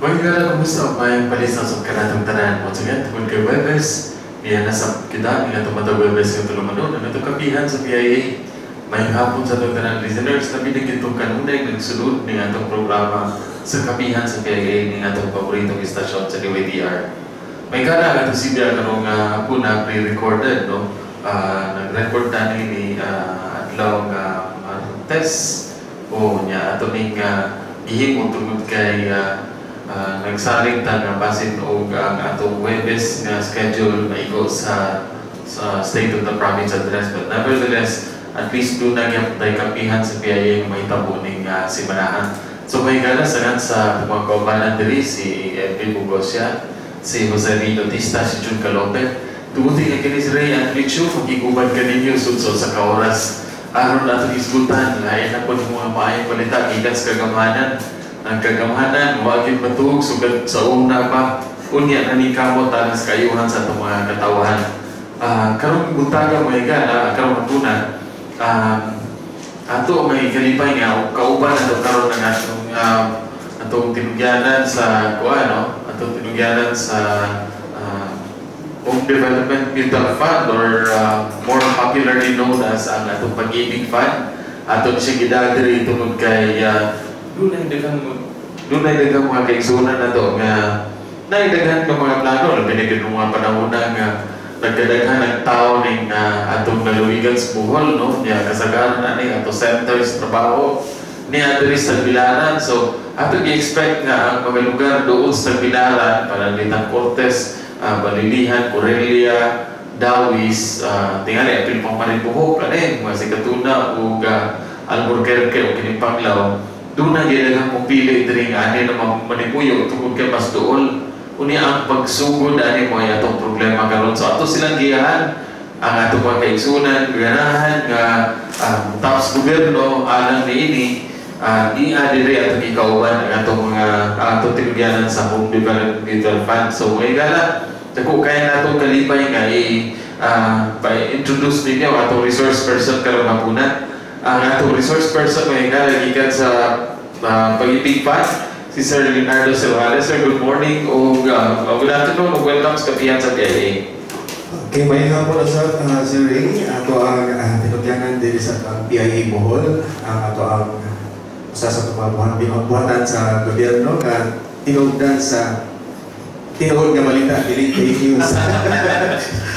Mga kumusta? Maayong palisod sa kanatong tanan. Once again, tungod kay Webes, niya nasa kita, niya tumatag Webes ng tulumanon, ang atong kapihan sa PIA. Maayong hapon sa atong tanan listeners, labi na kitong kanunay nagsulod ning atong programa sa kapihan sa PIA ning atong paboritong istasyon sa DYTR. May kada ang atong CBR karong hapon na pre-recorded, no? Nag-record na ni adlaw nga Martes o nya ato ning gihimo tungod kay nagsalig ta nga basin og ang atong Webes nga schedule maigo sa State of the Province Address, but nevertheless, at least duna gyud tay kapihan sa PIA nga mahitabo ning simanahan. So may gala sa sa mga kaubanan diri, si Edwin Bugosya, si Jose Rino Tista, si Jun Calope. Tuguti nga kini si Ray Enricho, magigubad kaninyo sulod sa kaoras. Aron atong isgutan, lain na po mga maayong balita gikan sa kagamhanan. Ang kagamhanan, wa gyud matuog sugad sa una pa. Unya na ni kamot alang sa kayuhan sa atong mga katawahan. Karong buntaga, mga higala, karong hapuna, ato may kalipay nga kauban ato karon ang atong tinugyanan sa kuan, no, atong tinugyanan sa Home Development Mutual Fund or more popularly known as ang atong Pag-ibig Fund. Ato siya gidala diri tungod kay dunay daghang mga kaigsuonan nato nga naay daghan nga mga plano, labi na gyud mga panahon na nga nagkadaghan ng tao ning atong lalawigan sa Bohol, no, niya kasagaran na ni ato center sa trabaho niya diri sa Tagbilaran. So ato gi-expect nga ang mga lugar doon sa Tagbilaran, pananglitan Cortes, Balilihan, Corelia, Dauis, tingali apil pang Maribojoc kani mga Sikatuna ug Alburquerque ug kining Panglao, doon na gyud ang mopili diri nga ani na manipuyo tungod kay mas duol. Unya ang pagsugod ani mo ay atong problema karon. So ato silang giyahan ang atong mga kaigsunan, ganahan nga tapos gobyerno alang niini, iya diri atong gikauban ang atong mga atong tinugyanan sa Home Development Mutual Fund. So may gala dako kaya natong kalipay nga i pa-introduce ninyo atong resource person karong hapuna. Ang atong resource person, may gala, gikan sa Pag-ibig Fund, si Sir Leonardo Silvales. Sir, good morning o good afternoon o welcome sa Kapihan sa PIA. Okay, may hapon na Sir Ray. Ato ang tinugyanan diri sa ang PIA Bohol, ang ato ang usa sa mga buhatan sa gobyerno nga tinugdan sa tinuod nga balita, dili fake news.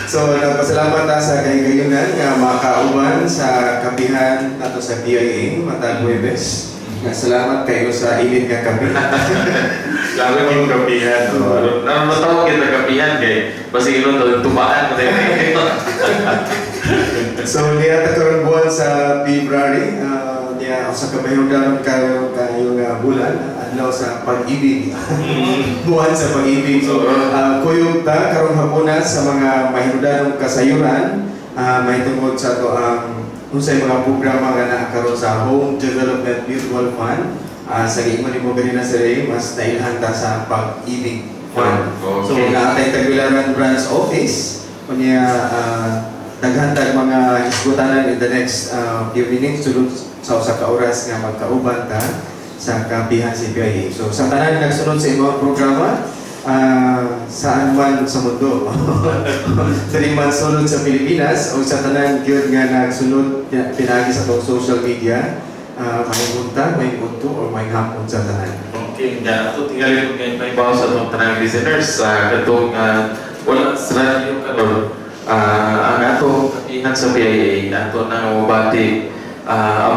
So nagpasalamat ta sa kahigayunan nga makauban sa kapihan nato sa PIA matag Huwebes. Nga salamat kayo sa init nga kape. Lalo yung kapihan. No? Ano matawag kita kapihan kay basi ilon to tumaan mo tayo. So niya ta karon buwan sa February, niya usa ka mahimong kayo kayo nga bulan, adlaw sa pag-ibig. Buwan sa pag-ibig. So kuyog ta karong hapuna sa mga mahinungdanong kasayuran mahitungod sa ato ang unsay mga programa nga naa karon sa Home Development Mutual Fund. Sa giingon nimo ganina, Sir Ray, mas nailhan ta sa Pag-ibig Fund. So naa tay Tagbilaran Branch Office, unya daghan tag mga hisgutanan in the next few minutes sulod sa usa ka oras nga magkauban ta sa kapihan si PIA. So sa tanan nagsunod sa imong programa saan man sa mundo, diri man sulod sa Pilipinas, o sa tanan gyud nga nagsunod pinaagi sa atong social media, maayong buntag, maayong udto, or maayong hapon sa tanan. Okay, nga ato tingali kung ngayon may bawo sa atong tanang listeners sa katong wala sa radyo karon, ang atong kapihan sa PIA ato nang mabati,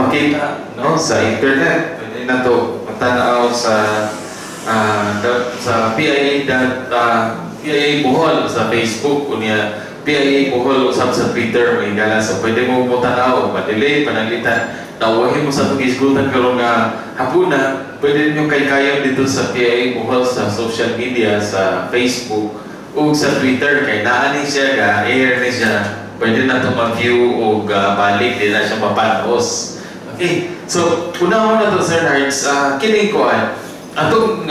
makita, no, sa internet. Pwede na to matanaw sa PIA dot PIA Bohol sa Facebook, unya PIA Bohol usab sa Twitter, mga higala. So pwede mo motanaw madili pananglitan nauwahin mo sa atong hisgutan karon nga hapuna, pwede niyo kay kayo dito sa PIA Bohol sa social media, sa Facebook ug sa Twitter, kay naa ni siya ga air ni siya, pwede na to ma-view og balik, di na siya mapanos. Okay, so unahon na to, Sir Nards, kining kuan atong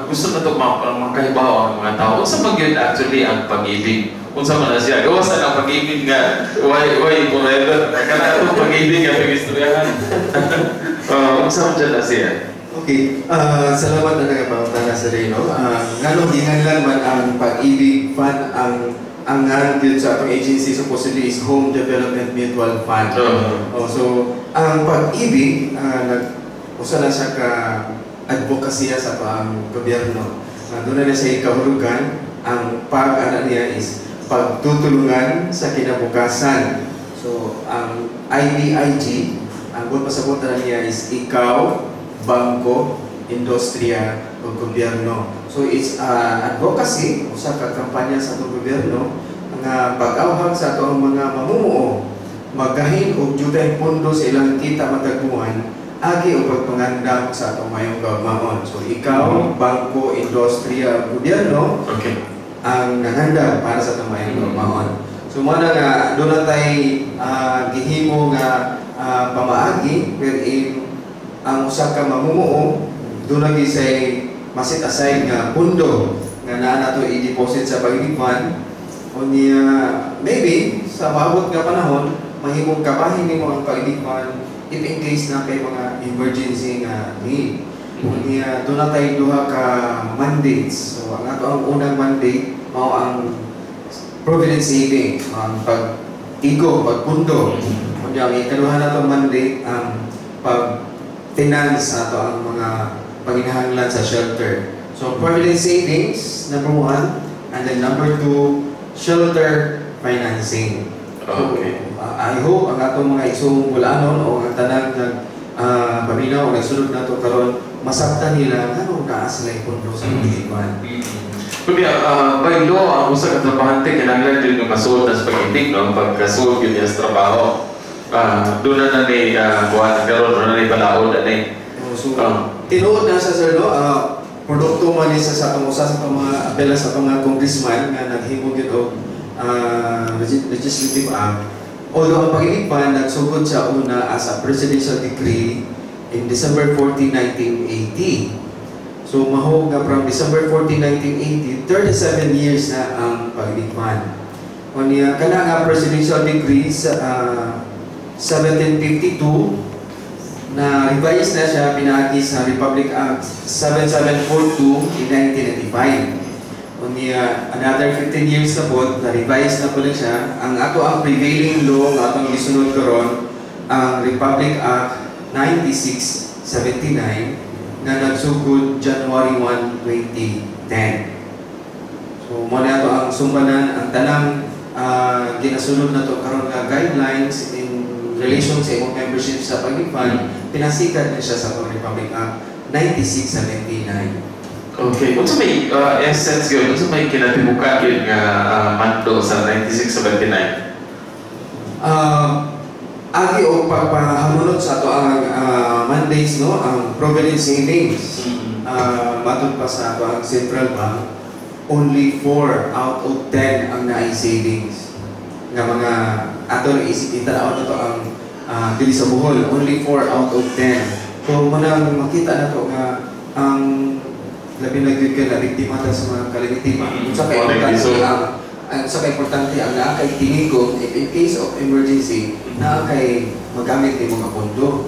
gusto na to makahibaw ang mga tao, unsa man gyud actually ang pag-ibig, unsa man na siya, gawas na ang pag-ibig nga why forever, kana atong pag-ibig nga pag-istoryahan, unsa man dyan na siya? Okay, salamat na nagapangutana sa Reno. Ngano ginganlan man ang Pag-ibig Fund? Ang ngalan gyud sa atong agency supposedly is Home Development Mutual Fund. Oh, so ang Pag-ibig, nag usa na siya ka advokasya sa ang gobyerno. Doon na siya kahulugan, ang pag ana niya is pagtutulungan sa kinabukasan. So ang IBIG, ang buot pasabot na niya is ikaw, bangko, industriya o gobyerno. So it's advocacy, usa ka kampanya sa atong gobyerno nga pag-awhag sa atong mga mamumuo magahin og jutay pondo sa ilang kita matag buwan agi og pagpangandam sa atong mayong gagmaon. So ikaw, bangko, industriya, gobyerno ang nangandam para sa atong mayong gagmaon. So mo na nga doon na tay gihimo nga pamaagi wherein ang usa ka mamumuo doon na gisay ma-set aside nga pundo nga naa nato i-deposit sa Pag-ibig Fund. Unya maybe sa maabot nga panahon mahimong kabahin nimo ang Pag-ibig Fund if in case na kay mga emergency nga need. Unya doon na tayo duha ka mandates. So ang ato ang unang mandate mao ang provident saving, ang pag-igo, pagpundo. Unya ang ikaduha nato mandate ang pag-finance ato ang mga panginahanglan sa shelter. So provident savings, number one, and then number two, shelter financing. So, I hope ang atong mga igsoong Bol-anon o ang tanang nag paminaw o nagsunod nato karon masabtan nila nganong naa sila pondo sa Pag-ibig Fund. Kunya, by law, ang usa ka trabahante kinahanglan din nga masuod na sa Pag-ibig, no? Pagkasuod yun niya sa trabaho. Doon na na ni kuan karon doon na ni balaod na ni. Oh, so, tinuod na sa sir, no? Produkto man ni sa atong usa sa atong mga apela sa atong mga congressman nga naghimo gyud og legislative act. Although ang Pag-ibig Fund nagsugod sa una as a presidential decree in December 14, 1980. So mahog nga from December 14, 1980, 37 years na ang Pag-ibig Fund. Unya kana nga presidential decree sa 1752 na revise na siya pinaagi sa Republic Act 7742 in 1995. Unya another 15 years na po, na revise na po na siya. Ang ato ang prevailing law nga atong gisunod karon ang Republic Act 9679 na nagsugod January 1, 2010. So mo na ato ang sumbanan ang tanang ginasunod na to karon nga guidelines in relation sa imong membership sa Pag-ibig Fund, pinasikat na siya sa atong Republic Act 9679. Okay, unsa may essence gyud, unsa may kinatibukan gyud nga mando sa 9679? Agi og pagpahanunod sa ato ang mandates, no, ang provident savings. Matod pa sa ato ang central bank, only 4 out of 10 ang naay savings nga mga ato isip itanaw na to ang dili sa Bohol, only 4 out of 10. So manang makita na to nga ang labi na gyud kay na biktima ta sa mga calamity ba. Unsa kay Wala importante giso. ang sa kay importante ang naa kay tinigom if in case of emergency naa kay magamit nimo nga pondo.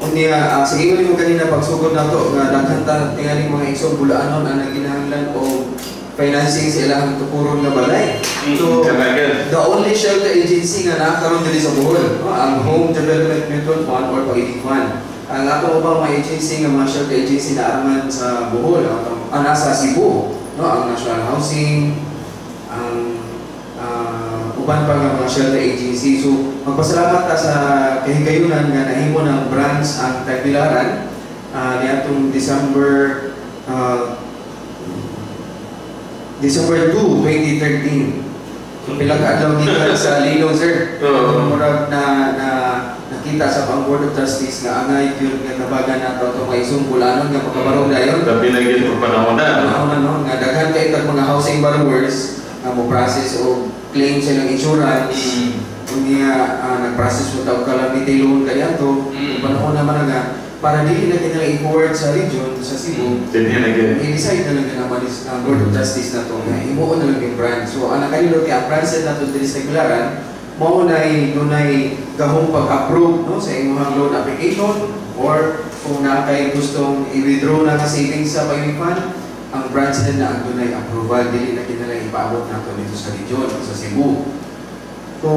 Unya, sige mo kanina pagsugod nato nga daghan ta tingali mga igsoon Bol-anon ang naginahanglan og financing sa ilang tukuron nga balay. So, Kanagan. the only shelter agency nga naa karon diri sa Bohol, no, ang Home Development Mutual Fund or Pag-ibig Fund. Ang atong ubang mga agency nga mga shelter agency na araman sa Bohol, ang atong nasa Cebu, no, ang National Housing, ang uban pa nga mga shelter agency. So, magpasalamat ta sa kahigayunan nga nahimo ng branch ang Tagbilaran niadtong December 2, 2013. So pila ka adlaw gikan sa Lilong, sir. Oo. Murag na na nakita sa pang Board of Trustees nga angay gyud nga tabagan nato atong mga igsoong Bol-anon nga makabarog dayon. Labi na gyud pag panahon na, no? Panahon na, no, nga daghan kay tag mga housing borrowers nga mo process og claim sa ilang insurance. Unya nag-process mo tawag calamity loan kaniadto. Panahon naman na nga para dili na kinahanglan i-forward sa region sa Cebu. Dinhi na gyud. I-decide na lang naman is ang Board of Trustees na to nga himuon na lang yung branch. So ang nakalilo kay ang branch na nato diri sa Tagbilaran mao nay dunay gahom pag-approve, no, sa imong loan application or Kung naa kay gustong i-withdraw na nga savings sa Pag-ibig Fund, ang branch head na ang dunay approval, dili na kinahanglan ipaabot nato dito sa region, sa Cebu. So,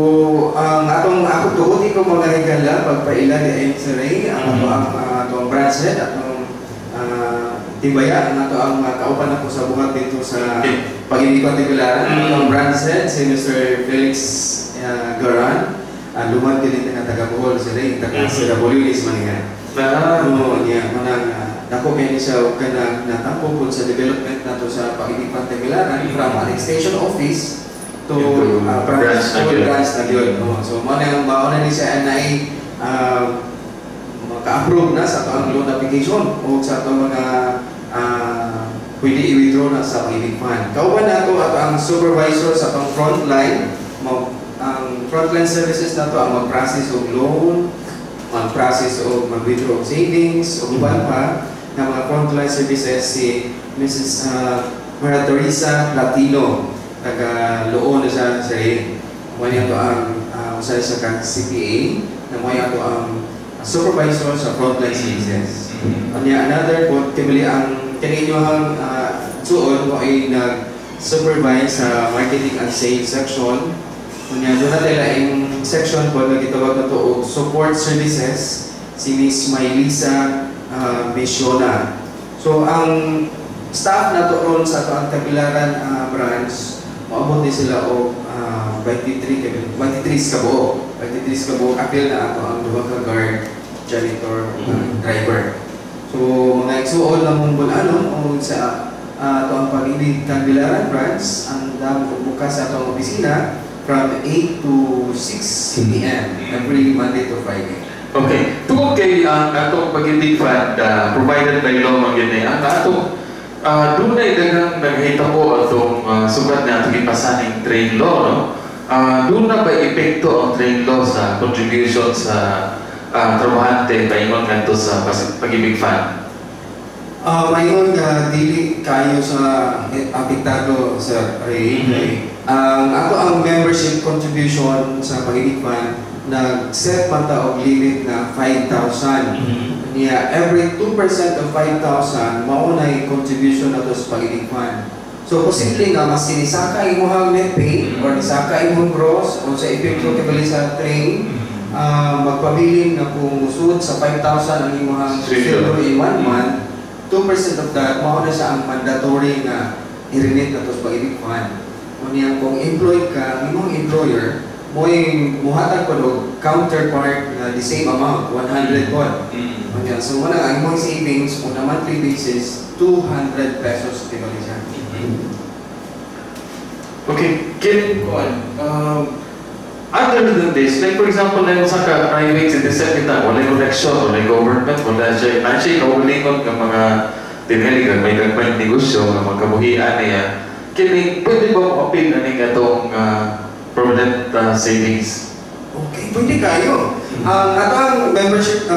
ang atong ako tugot ko mga higala pagpaila ni ayon sa Ray, ang ato ang atong branch head, atong tibaya, ang ato ang kauban ako sa buhat dito sa Pag-ibig Tagbilaran, ang atong branch head si Mr. Felix Garan, lumad din nga taga Bohol si Ray, taga Sierra Bolilis man nga. Oo, niya, manang dako kay ni siya og kanang natampo pud sa development nato sa Pag-ibig Tagbilaran from an extension office to Into branch, branch na to gyud. Branch na gyud. Oo, so mao na mao na ni siya na maka-approve na sa atong loan application o sa atong mga pwede i-withdraw na sa Pag-ibig Fund. Kauban nato ato ang supervisor sa atong frontline, ang frontline services nato ang mag-process og loan, mag-process og mag-withdraw og savings, o uban pa nga mga frontline services, si Mrs. Maria Teresa Latino, taga Loon na siya sa Mo niya to ang usa siya ka CPA na mo ato ang supervisor sa frontline services. Anya another po kibali ang kaninyong suon mo ay nag-supervise sa marketing and sales section. Unya doon na laing section po na gitawag na to og support services, si Miss Maylisa Mesiona. So ang staff na to ron sa ato ang Tagbilaran branch, moabot ni sila og 23 ka 23 ka buok. 23 ka buok apil na ato ang duha ka guard, janitor, driver. So mga igsuon namong bulanon o sa ato ang Pag-ibig Tagbilaran branch, ang damo bukas sa atong opisina from 8 to 6 p.m. every Monday to Friday. Okay. Tungod kay ang atong Pag-ibig Fund provided by law man gyud ni ang atong dunay daghang naghitabo atong sugat na atong gipasaning TRAIN law, no? Duna ba epekto ang TRAIN law sa contribution sa trabahante paingon ngadto sa Pag-ibig Fund? Mayon nga dili kayo sa apektado sa Ray. Ang ato ang membership contribution sa Pag-ibig Fund, nag-set man ta og limit na 5,000. Niya every 2% of 5,000 mao na contribution nato sa Pag-ibig Fund. So posible nga mas nisaka imong net pay or nisaka imong gross o sa epekto kibali sa TRAIN, magpabilin nga kung musud sa 5,000 ang imong Sweldo. sweldo in one month, 2% of that mao na siya ang mandatory nga i-remit na to sa Pag-ibig Fund. Unya kung employed ka, ang imong employer mo yung muhatag ko og counterpart na the same amount, 100 pod. Unya so muna ang imong savings on a monthly basis, 200 pesos di ba siya? Okay, can kuan other than this, like for example, like sa ka private citizen kita, wala connection, wala government, wala siya, na siya kaugalingon ng mga tingali kag may gagmay negosyo nga magkabuhian niya. Kini pwede ba mo appeal ani atong permanent savings? Okay, pwede kayo. Ang ato ang membership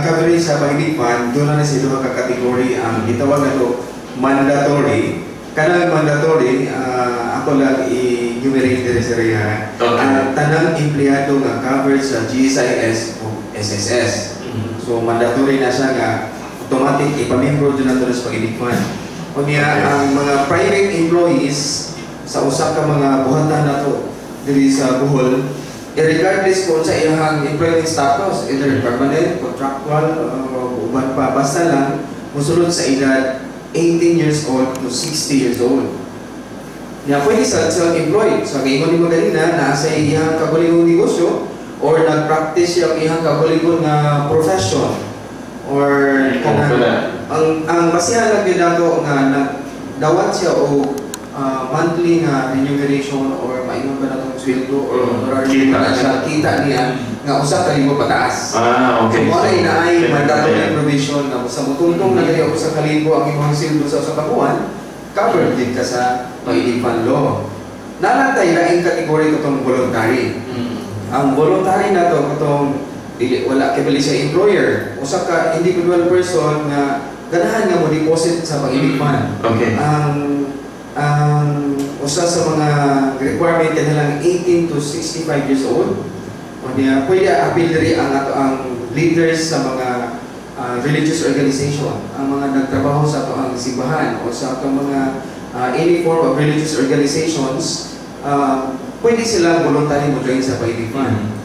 coverage sa Pag-ibig Fund, doon na sa duha ka category ang gitawag nato mandatory. Kanang mandatory, ako lang i-enumerate diri sa Ria. Ang tanang empleyado nga covered sa GSIS o SSS. So mandatory na siya nga automatic ipamembro dyan nato sa Pag-ibig Fund. Unya ang mga private employees sa usa ka mga buhatan nato diri sa Bohol, regardless kung sa iyang employment status, either permanent, contractual, o uban pa, basta lang musulod sa edad 18 years old to 60 years old. Ya, pwede sa self-employed. Sa kaingon nimo ganina, naa sa iyang kaugalingong negosyo or nag-practice siya ang iyang kaugalingon nga profession or kanang Wala. ang basihan lang gyud nato nga nagdawat siya og monthly nga remuneration or maingon ba natong sweldo or honorarium Kita. na siya, kita niya nga 1,000 pataas. Ah, okay. So, mo na inaay mandatory provision nga sa mutungtong na gali og 1,000 ang imong sweldo sa usa ka buwan, covered din ka sa Pag-ibig Fund law. Naa tay laing category katong voluntary. Ang voluntary na to katong dili wala kay bali sa employer, usa ka individual person nga ganahan nga mo deposit sa Pag-ibig Fund. Ang usa sa mga requirement kanilang 18 to 65 years old. Unya pwede apil diri ang ato ang leaders sa mga religious organization, ang mga nagtrabaho sa atoang simbahan o sa atong mga any form of religious organizations, pwede sila voluntary mo join sa Pag-ibig Fund.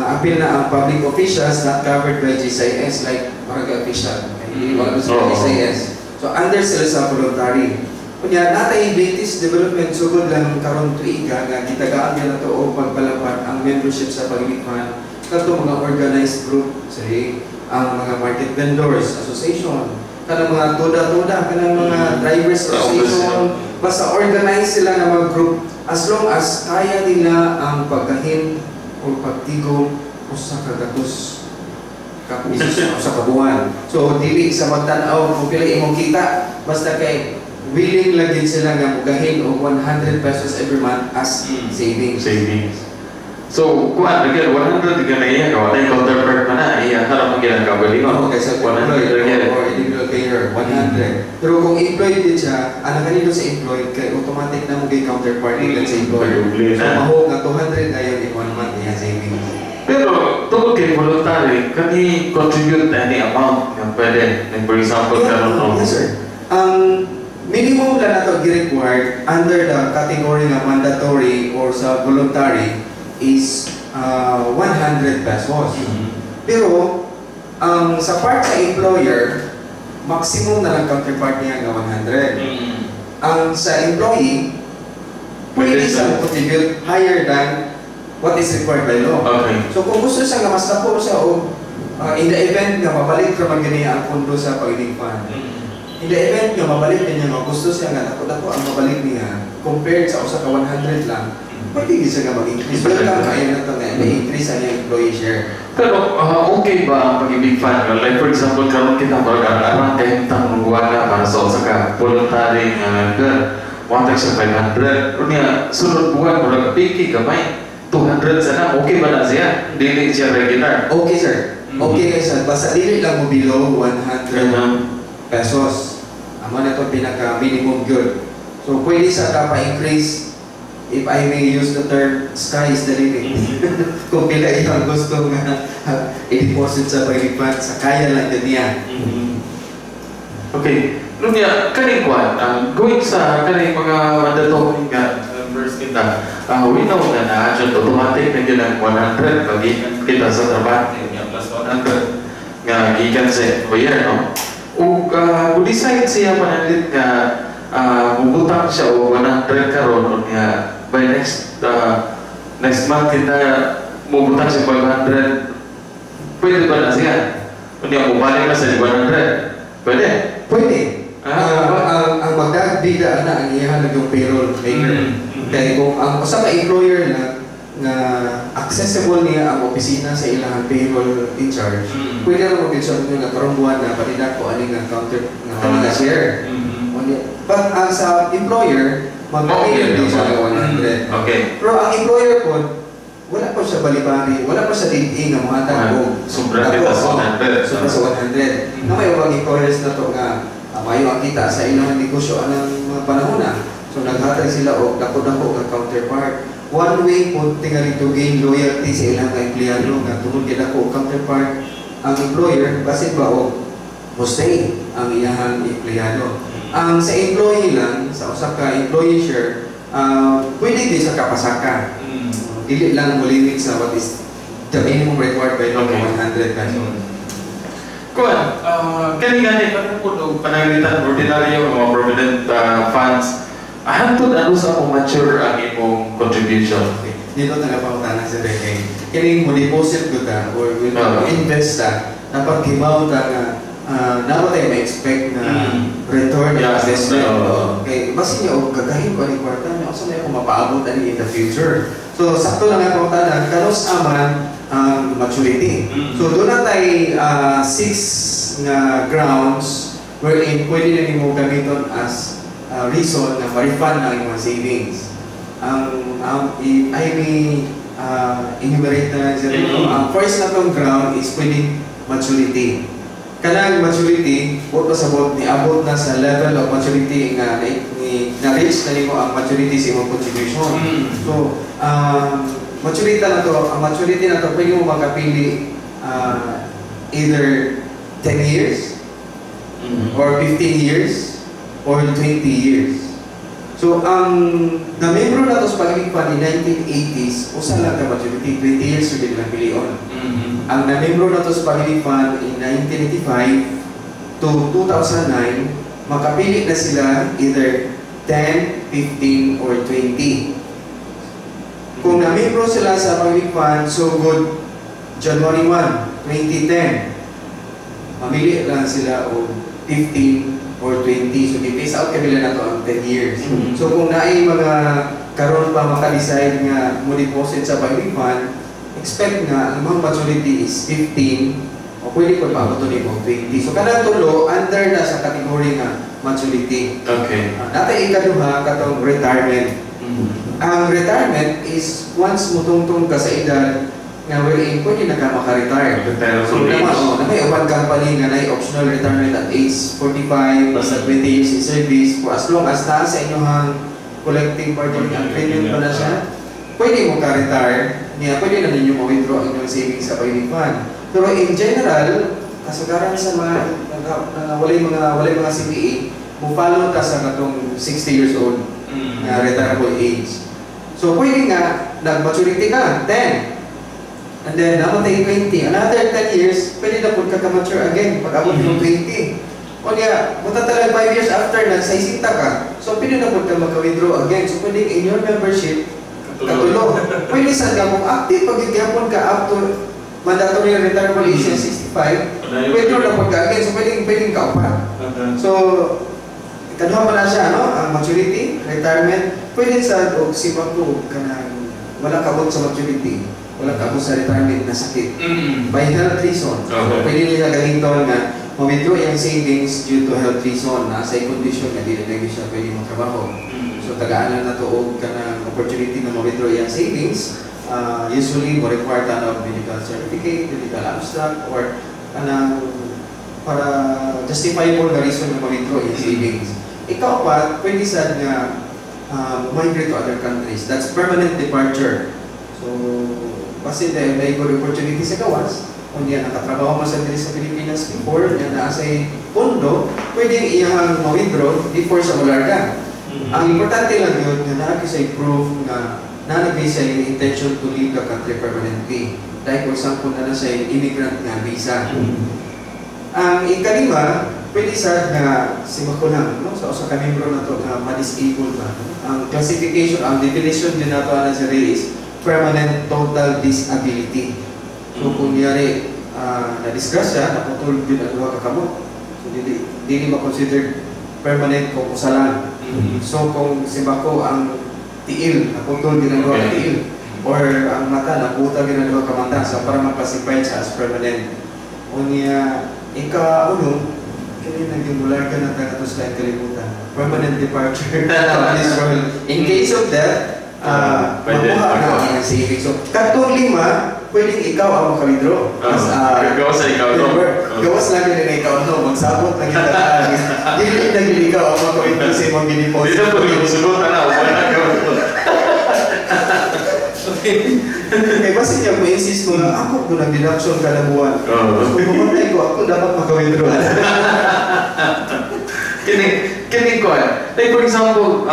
Apil na ang public officials not covered by GSIS, like barangay official. Hindi wala sa GSIS. So under sila sa voluntary. Kunya natay latest development sugod lang karon tuiga nga gitagaan niya nato og pagpalapat ang membership sa Pag-ibig Fund kadto mga organized group, say ang mga market vendors association, kanang mga toda-toda, kanang mga drivers association, basta organize sila nga mga group, as long as kaya nila ang paggahin o pagtigom 1 ka gatos ka pesos sa kabuwan. So dili sa magtan-aw kung pila imong kita, basta kay willing lang din sila nga mugahin og 100 pesos every month as savings. Savings. So, kuan again, 100 ka na iya ka, wala yung counterpart man na, iya harap mo ginang kagalingon. Okay, self-employed 100 again. Or individual payer, 100. Pero kung employed din siya, anak kanino sa employed, kay automatic na mo kay counterpart mm sa employer. Pag-ubli So na. Maho nga 200 na yun in one month niya savings. Pero tungkol kay voluntary, can he contribute any amount nga pwede? Like for example, karon, no? Yes, sir. Ang minimum lang nato gi-required under the category nga mandatory or sa voluntary is 100 pesos. Pero ang sa part sa employer, maximum na lang counterpart niya nga 100. Ang sa employee, pwede Pwede siya contribute higher than what is required by law. So kung gusto siya nga mas dako siya o in the event nga mabalik ra man gani ang pondo sa Pag-ibig Fund. In the event nga mabalik niya nga gusto siya nga dako-dako ang mabalik niya compared sa usa ka 100 lang, pwede gid siya nga mag-increase. Welcome kayo na to nga na-increase ang iyang employee share. Pero okay ba ang Pag-ibig Fund? Like for example, karon kita murag arang kahimtang wala para sa usa ka voluntary nga member. Mohatag siya 500. Unya sunod buwan murag piki gamay. 200 sana, okay ba na siya? Dili siya regular. Okay, sir. Okay kay sir. Basta dili lang mo below 100 pesos. Amo na to pinaka minimum good. So pwede sa ka pa-increase, if I may use the term, sky is the limit. Kung pila iyang gusto nga i-deposit sa Pag-ibig Fund, sa kaya lang din niya. Okay. Lunya, kaning kwan, going sa kaning mga mandatory nga members kita, we know na naa jud automatic na gyud ang 100 pagikan kita sa trabaho nga plus 100 nga gikan sa employer, no? Ug decide siya pananlit nga mubutang siya og 100 karon, unya by next month kita mubutang siya 500, pwede ba na siya? Unya mubalik na sa 100. Pwede? Pwede. Ah, Ang magdagbida na ang iyahan yung payroll maker. Kaya kung ang usa ka employer na nga accessible niya ang opisina sa ilang payroll in charge, pwede ra mo gid siya nga karong buwan na palida ko ani nga counter nga kani nga share. But ang sa employer, mag-pay din siya nga 100. Pero ang employer po, wala po siya balibari, wala po siya dinhi nga mohatag og Sobra kita sa 100. Sobra sa 100. Na may ubang employers na to nga mayo ang kita sa ilang negosyo anang mga panahon na. So naghatag sila og dako-dako nga counterpart. One way po tingali to gain loyalty sa ilang mga empleyado nga tungod kay dako og counterpart ang employer, basin ba og mo stay ang iyahang empleyado. Ang sa employee lang, sa usa ka employee share, pwede din sa kapasaka. Dili lang mo limit sa what is the minimum required by law, 100 pesos. Kuan, kani gani pa ko og pananglitan ordinaryo mga provident funds. Hantod ano sa mo mature ang imong contribution? Okay. Dito na pangutana sa kay kining mo deposit ko ta or will invest ta, dapat kibaw ta nga dapat tayo ma-expect na return of investment. Okay, basin niyo og gagahin ko ani kwarta niyo, asa na ako mapaabot ani in the future? So sakto lang ang pangutana, kanus aman ang maturity? So doon na tay six nga grounds wherein pwede na nimo gamiton as reason na ma-refund ang imong savings. Ang I may enumerate na lang sila. Ang first na tong ground is pwedeng maturity. Kanang maturity, buot pasabot ni abot na sa level of maturity nga ni na-reach na nimo ang maturity sa imong contribution. So, maturity na to, ang maturity na to, pwede mo makapili either 10 years or 15 years or 20 years. So, ang na-membro na to sa Pag-ibig Fund in 1980s, usa lang ka maturity, 20 years yung nilang pilion. Ang na-membro na to sa Pag-ibig Fund in 1985 to 2009, makapili na sila either 10, 15, or 20. Kung na-membro sila sa Pag-ibig Fund, so good January 1, 2010, mamili lang sila og 15 or 20. So, gi-phase out kami na to ang 10 years. So, kung naay mga karon pa maka-decide nga mo deposit sa Pag-ibig Fund, expect nga ang mga maturity is 15 o pwede pa paabot nimo 20. So, kanang tulo, under na sa category nga maturity. Naa tay ikaduha katong retirement. Ang retirement is once mutungtong ka sa edad nga wherein pwede na ka maka-retire. Retire So, from naman, age. oh, na may uban company nga na optional retirement at age 45, basta 20 years in service, for as long as naa sa inyong collective bargaining agreement pa na siya, pwede mo ka-retire, niya pwede na ninyo ma-withdraw ang inyong savings sa Pag-ibig Fund. Pero in general, kasagaran sa mga walay mga CPA, mo follow ta sa katong 60 years old nga retirable age. So pwede nga nag-maturity ka 10. And then namatay 20, another 10 years, pwede na pud ka ka-mature again pag abot mo 20. O niya, muta talaga 5 years after na 60 ka. So pwede na pud ka maka-withdraw again. So pwede in your membership katulo. Pwede sa ka kung active pag gyapon ka up to mandatory retirement age na 65, withdraw na pud ka again. So pwedeng kaupat. So, ikaduha pa na siya, no? Ang maturity, retirement, pwede sa og sipa ko kanang wala kabot sa maturity, wala kabot sa retirement na sakit. By health reason. So, pwede nila gamiton nga ma-withdraw yung savings due to health reason na sa condition nga dili na gyud siya pwede magtrabaho. So tagaan lang na to og kanang opportunity na ma-withdraw yung savings. Usually mo require ta og medical certificate, medical abstract or kanang para justifiable na reason na ma-withdraw yung savings. Ikaw pa, pwede sad nga migrate to other countries. That's permanent departure. So, kasi dahil may good opportunity sa gawas, kung niya nakatrabaho man sa diri sa Pilipinas before, niya naa say pondo, pwede iyang ma-withdraw before sa mularga. Ang importante lang yun, nga naa say proof nga naa siya intention to leave the country permanently. Like for example, naa na siya immigrant nga visa. Ang ikalima, pwede sa nga si lang, no? Sa usa ka membro na to nga ma-disable ba, no? Ang classification, ang definition din nato ana sa is permanent total disability. So kung niyari na-disgrasya, naputol din ang duha ka kamot. So dili dili ma-considered permanent kung usa lang. So kung si Bako ang tiil, naputol din ang duha ka tiil or ang mata, naputa din ang duha ka mata, so para ma-classify siya as permanent. Unya, ika-uno, kini naging mularga na tayo sa kalibutan. Permanent departure from this world. In case of death, Pwede. makuha na ang iyang savings. So, katong lima, pwedeng ikaw ang maka-withdraw. As a Gawas sa ikaw, no? member. Gawas lang yun na ikaw, no? Magsabot na kita. Dili na yun ikaw ang maka-withdraw sa imong giniposit. Dito po yung sugot na wala ka. Kaya basta niya mo insist ko na ako kung nag-deduction kada buwan. So, kung mamatay ko, ako dapat maka-withdraw. Kini kini ko eh. Like for example,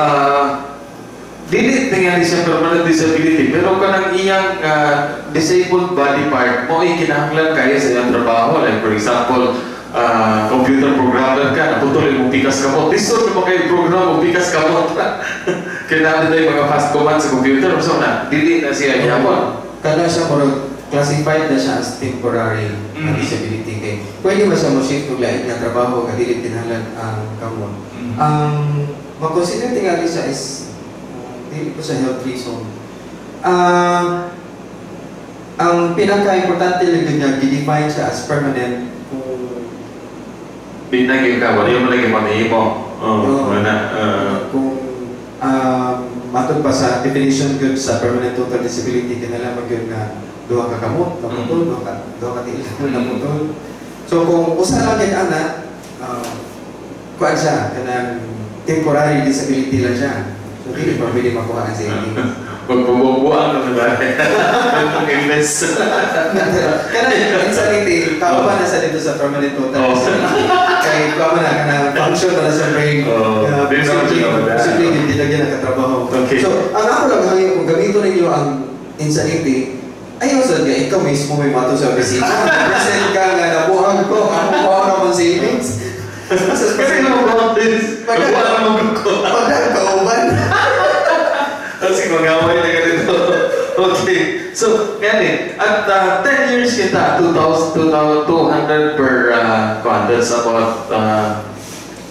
dili tingali siya permanent disability pero kanang iyang disabled body part mo ay kinahanglan kaya sa iyang trabaho. Like for example, computer programmer ka, naputol imong pikas kamot. Lisod mo kay program mo pikas kamot. Kailangan tayo mga fast command sa computer so na dili na siya gyapon. Kada siya murag classified na siya as temporary na disability kay pwede ba siya mo shift og lain nga trabaho nga dili kinahanglan ang kamot. Ang ma-consider tingali siya is dili ko sa health reason. Ang pinaka-importante lang yun nga gi-define siya as permanent kung Di na gyud ka, wala mo lagi mamihimo. Oh, Oo. wala. Kung matod pa sa definition gyud sa permanent total disability, kinahanglan gyud nga duha ka kamot naputol, duha ka tiil naputol. So kung usa lang gyud ana, kuan siya kanang temporary disability lang siya. So dili pa pwede makuha ang savings. Magbubuang na ba? Mag-invest. Kanang insanity, tao pa na sa dito sa permanent total insanity. Kay kuha na kanang function na sa brain. Oh, di sa posible na. Posible hindi na gyud nakatrabaho. So, ang ako lang hangyo, kung gamiton ninyo ang insanity, ayaw sa nga ikaw mismo may mato sa opisina. Present ka nga nabuhag ko, ako ko ang savings. Kasi mo practice. Magbuang mo ko. Pag kauban. Kasi mag-away na ganito. Okay. So, yan. At 10 years kita, 2,200 per, kuan, that's about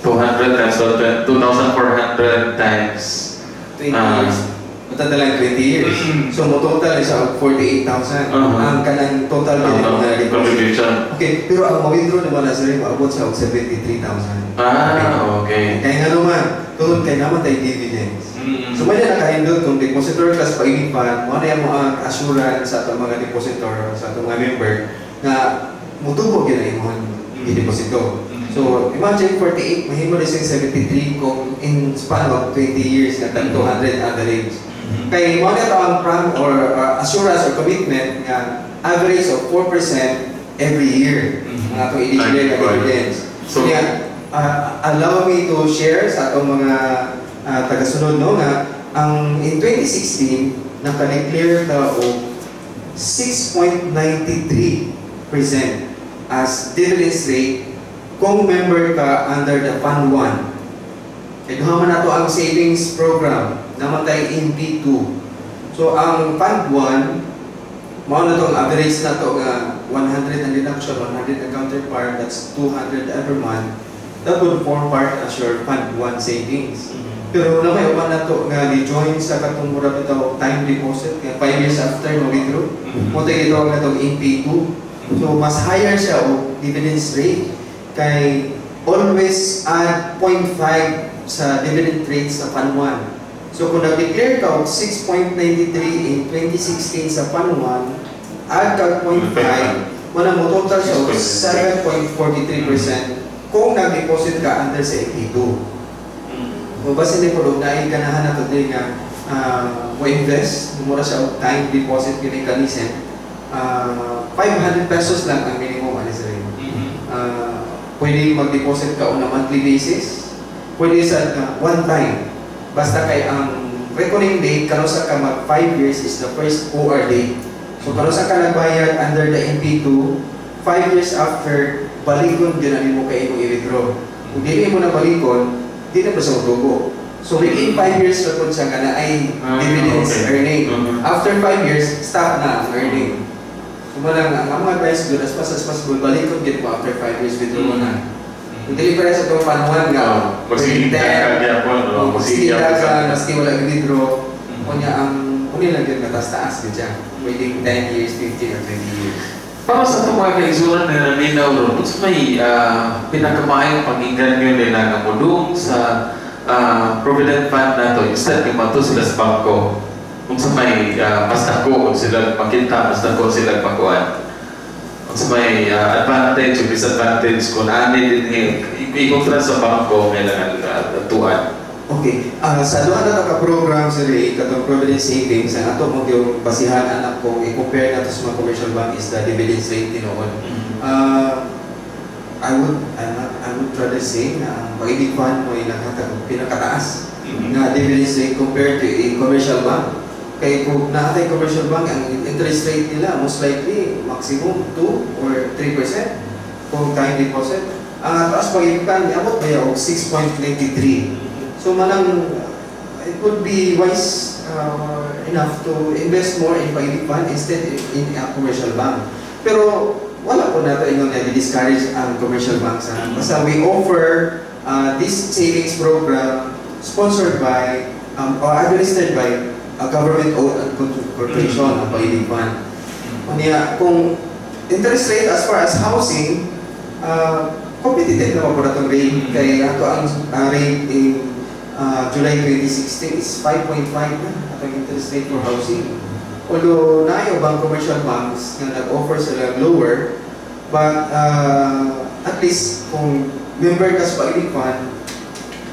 200 times, so 2,400 times 20 Ah. years. Matanda lang 20 years. So, mo total is 48,000. Ang kanang total uh, na deposit. Contribution. Okay, pero ang ma-withdraw naman na sir, maabot sa og 73,000. Ah, okay. Kaya nga naman, tungod kay naman tayo dividends. So may na nakaindot kung depositor ka sa Pag-ibig Fund, mo na mo ang assurance sa atong mga depositor, sa atong mga member nga mutubo gyud ang imong gideposito. So imagine 48 mahimo na siyang 73 kung in span of 20 years nga tag 200 average. Kay mo na ang prom or assurance or commitment nga average of 4% every year ang atong i-declare na dividends. So, yeah, allow me to share sa atong mga tagasunod, no, nga ang in 2016 naka-declare ta og 6.93% as dividends rate kung member ka under the Fund 1. Kay duha man nato ang savings program, naman tayo MP2. So ang Fund 1 mao na to ang average na to nga 100 ang deduction, 100 ang counterpart, that's 200 every month. That would form part as your Fund 1 savings. Pero na may uban na to nga ni-join sa katong mura bitaw time deposit nga 5 years after mo withdraw. Mo tayo gitawag na tong MP2. So mas higher siya og dividends rate kay always add 0.5 sa dividend rate sa Fund 1. So kung nag-declare ka og 6.93 in 2016 sa Fund 1, add ka 0.5, wala mo total siya og 7.43% kung nag-deposit ka under sa MP2. Kung basin ni po na ganahan na to diri nga mo invest, mura siya og time deposit nga mechanism, ₱500 lang ang minimum ani sa rin. Pwede mag-deposit ka on a monthly basis, pwede sa one time. Basta kay ang reckoning date, kanusa ka mag 5 years is the first OR date. So kanusa ka nagbayad under the MP2, 5 years after, balikon gyud na nimo kay imong i-withdraw. Kung dili mo na balikon, di na pa sa dugo. So within 5 years na po siya nga na ay dividends earning. After 5 years, stop na ang earning. So mo lang, ang among advice good as fast as possible, balikon gyud mo after 5 years, withdraw mo na. Kung dili pa rin sa itong panuhan nga, Magsige ka gyapon, oh, no? magsige Magsige ka ka. Maski wala withdraw, kunya ang uni lang gyud nga taas-taas gyud siya. Pwedeng 10 years, 15 or 20 years. Para sa itong mga kaigsunan na naminaw ron, unsa may pinakamaayong panginggan nyo nila nga mudung sa Provident Fund nato instead nga mato sila sa bangko? Unsa may mas dako sila makita, mas dako sila makuan? Unsa may advantage o disadvantage kung ani din i-kontra sa bangko nga ilang atuan? Okay, sa duha na ka program sa Ray, katong Provident Savings, ang ato mo yung basihan anak kung i-compare nato sa mga commercial bank is the dividends rate tinuod. I would rather say na ang Pag-ibig Fund mo ay naghatag og pinakataas nga dividends rate compared to a commercial bank. Kay kung naa tay commercial bank, ang interest rate nila most likely maximum 2 or 3% kung time deposit. Ang ato as Pag-ibig Fund, niabot ba og 6.93. So manang it would be wise enough to invest more in Pag-ibig Fund instead in a commercial bank. Pero wala po nato ingon na discourage ang commercial banks. Ha? Basta we offer this savings program sponsored by or administered by a government-owned corporation, ang Pag-ibig Fund. Unya, kung interest rate as far as housing, competitive naman po na itong rate. Kaya ato ang rate in July 2016 is 5.5 na atong interest rate for housing. Although naay ubang commercial banks nga nag-offer sila lower, but at least kung member ka sa Pag-ibig Fund,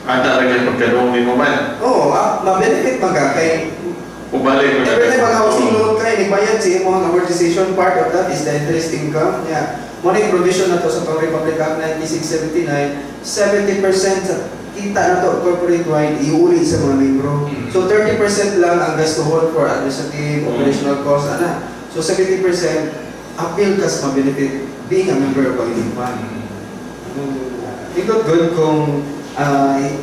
Ada ra gyud pagkadung nimo man. Oo, ma-benefit man ka kay Ubalik mo na. Every time mag-housing loan ka, nagbayad sa imong amortization, part of that is the interest income. Yeah. Mo na provision na to sa atong Republic Act 9679, 70% sa kita na to corporate-wide iuli sa mga membro. So 30% lang ang gastuhon for administrative, operational costs, ana. So 70% apil ka sa ma-benefit being a member of Pag-ibig Fund. Ikot good kung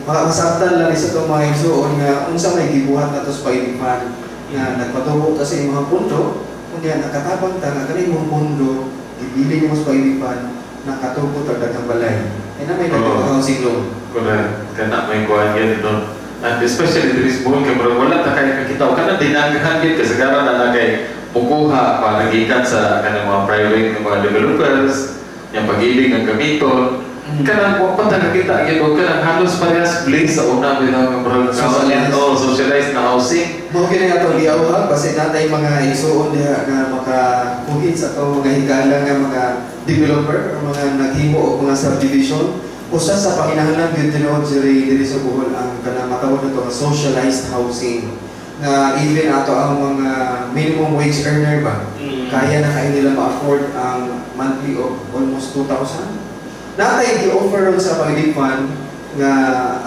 masabtan lang sa itong mga igsuon nga unsa may gibuhat nato sa Pag-ibig Fund nga nagpatubo ta sa imong pundo, unya nakatabang ta nga kani imong pundo gibili nimo sa Pag-ibig Fund, nakatubo ta daghang balay. Ay na may daghang housing loan. Correct. Kana may kuhan yan no. And especially diri sa Bohol kay murag wala ta kay kakita o kana dinagahan gid kasagaran na na kay mukuha pa nagikan sa kanang mga private nga mga developers yang Pag-ibig ang gamiton. Kanang wa pa ta kakita gyud og kanang halos parehas blaze sa una bitaw nga murag Socialized. Oh, socialized na housing. Mao kini atong giawhag basin natay mga igsuon diha nga makakuhit sa atong mga higala nga mga developer o mga naghimo og mga subdivision. Usa sa panginahanglan gyud tinuod diri diri sa Bohol ang kanang matawag nato nga socialized housing nga even ato ang mga minimum wage earner ba, kaya na kay nila ma-afford ang monthly of almost 2,000. Natay gi-offer ron sa Pag-ibig Fund nga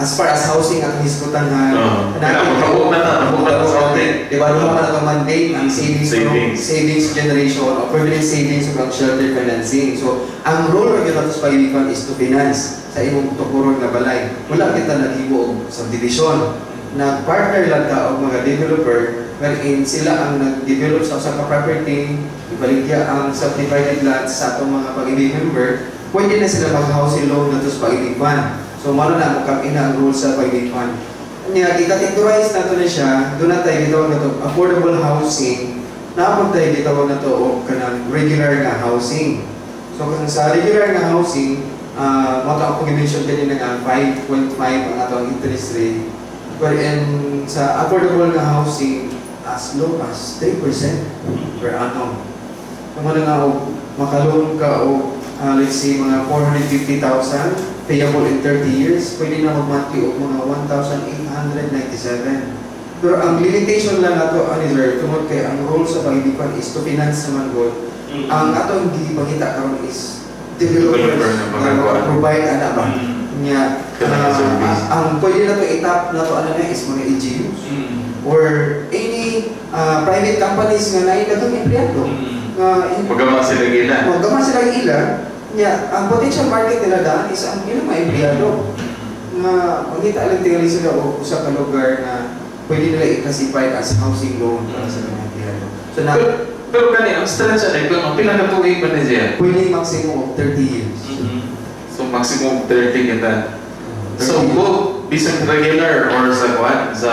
as far as housing atong hisgutan ha. Oo. Natay Kaya tabok na ta sa housing. Di ba, duha man atong mandate, ang savings, Savings. Savings generation o permanent savings ug ang shelter financing. So, ang role ra gyud nato sa Pag-ibig Fund is to finance sa imong tukuron nga balay. Wala kita naghimo og subdivision. Nag-partner lang ta og mga developer wherein sila ang nag-develop sa usa ka property, ibaligya ang subdivided lots sa atong mga Pag-ibig member, pwede na sila mag-housing loan nato sa Pag-ibig Fund. So, mao na mo come in ang role sa Pag-ibig Fund. Nya, i-categorize nato na siya, doon na tayo gitawag nato affordable housing, naapod tayo gitawag nato og kanang regular nga housing. So, kung sa regular nga housing, mao to akong i-mention kanina nga 5.5 ang atong interest rate. Wherein sa affordable nga housing, as low as 3% per annum. Kung ano nga, og makaloan ka og let's say mga 450,000 payable in 30 years, pwede na mag-monthly og mga 1,897. Pero ang limitation lang nato ani sir, tungod kay ang role sa Pag-ibig Fund is to finance naman god. Ang atong gipangita karon is developers Developer na na magagawa. Provide ana ba. Nya Kanang service. Ang pwede na to itap na to ano na is mga LGUs or any private companies nga naay daghang empleyado nga Magama sila gila. Magama sila ila nya ang potential market nila daan is ang ilang mga empleyado nga mangita lang tingali sila og usa ka lugar na pwede nila i-classify as housing loan para sa mga empleyado. So na Pero, pero kani ang stretch ani kung ang pila ka tuig pa ni siya? Pwede maximum of 30 years. So maximum 30 kita. 30 So years. both bisan regular or sa kuan sa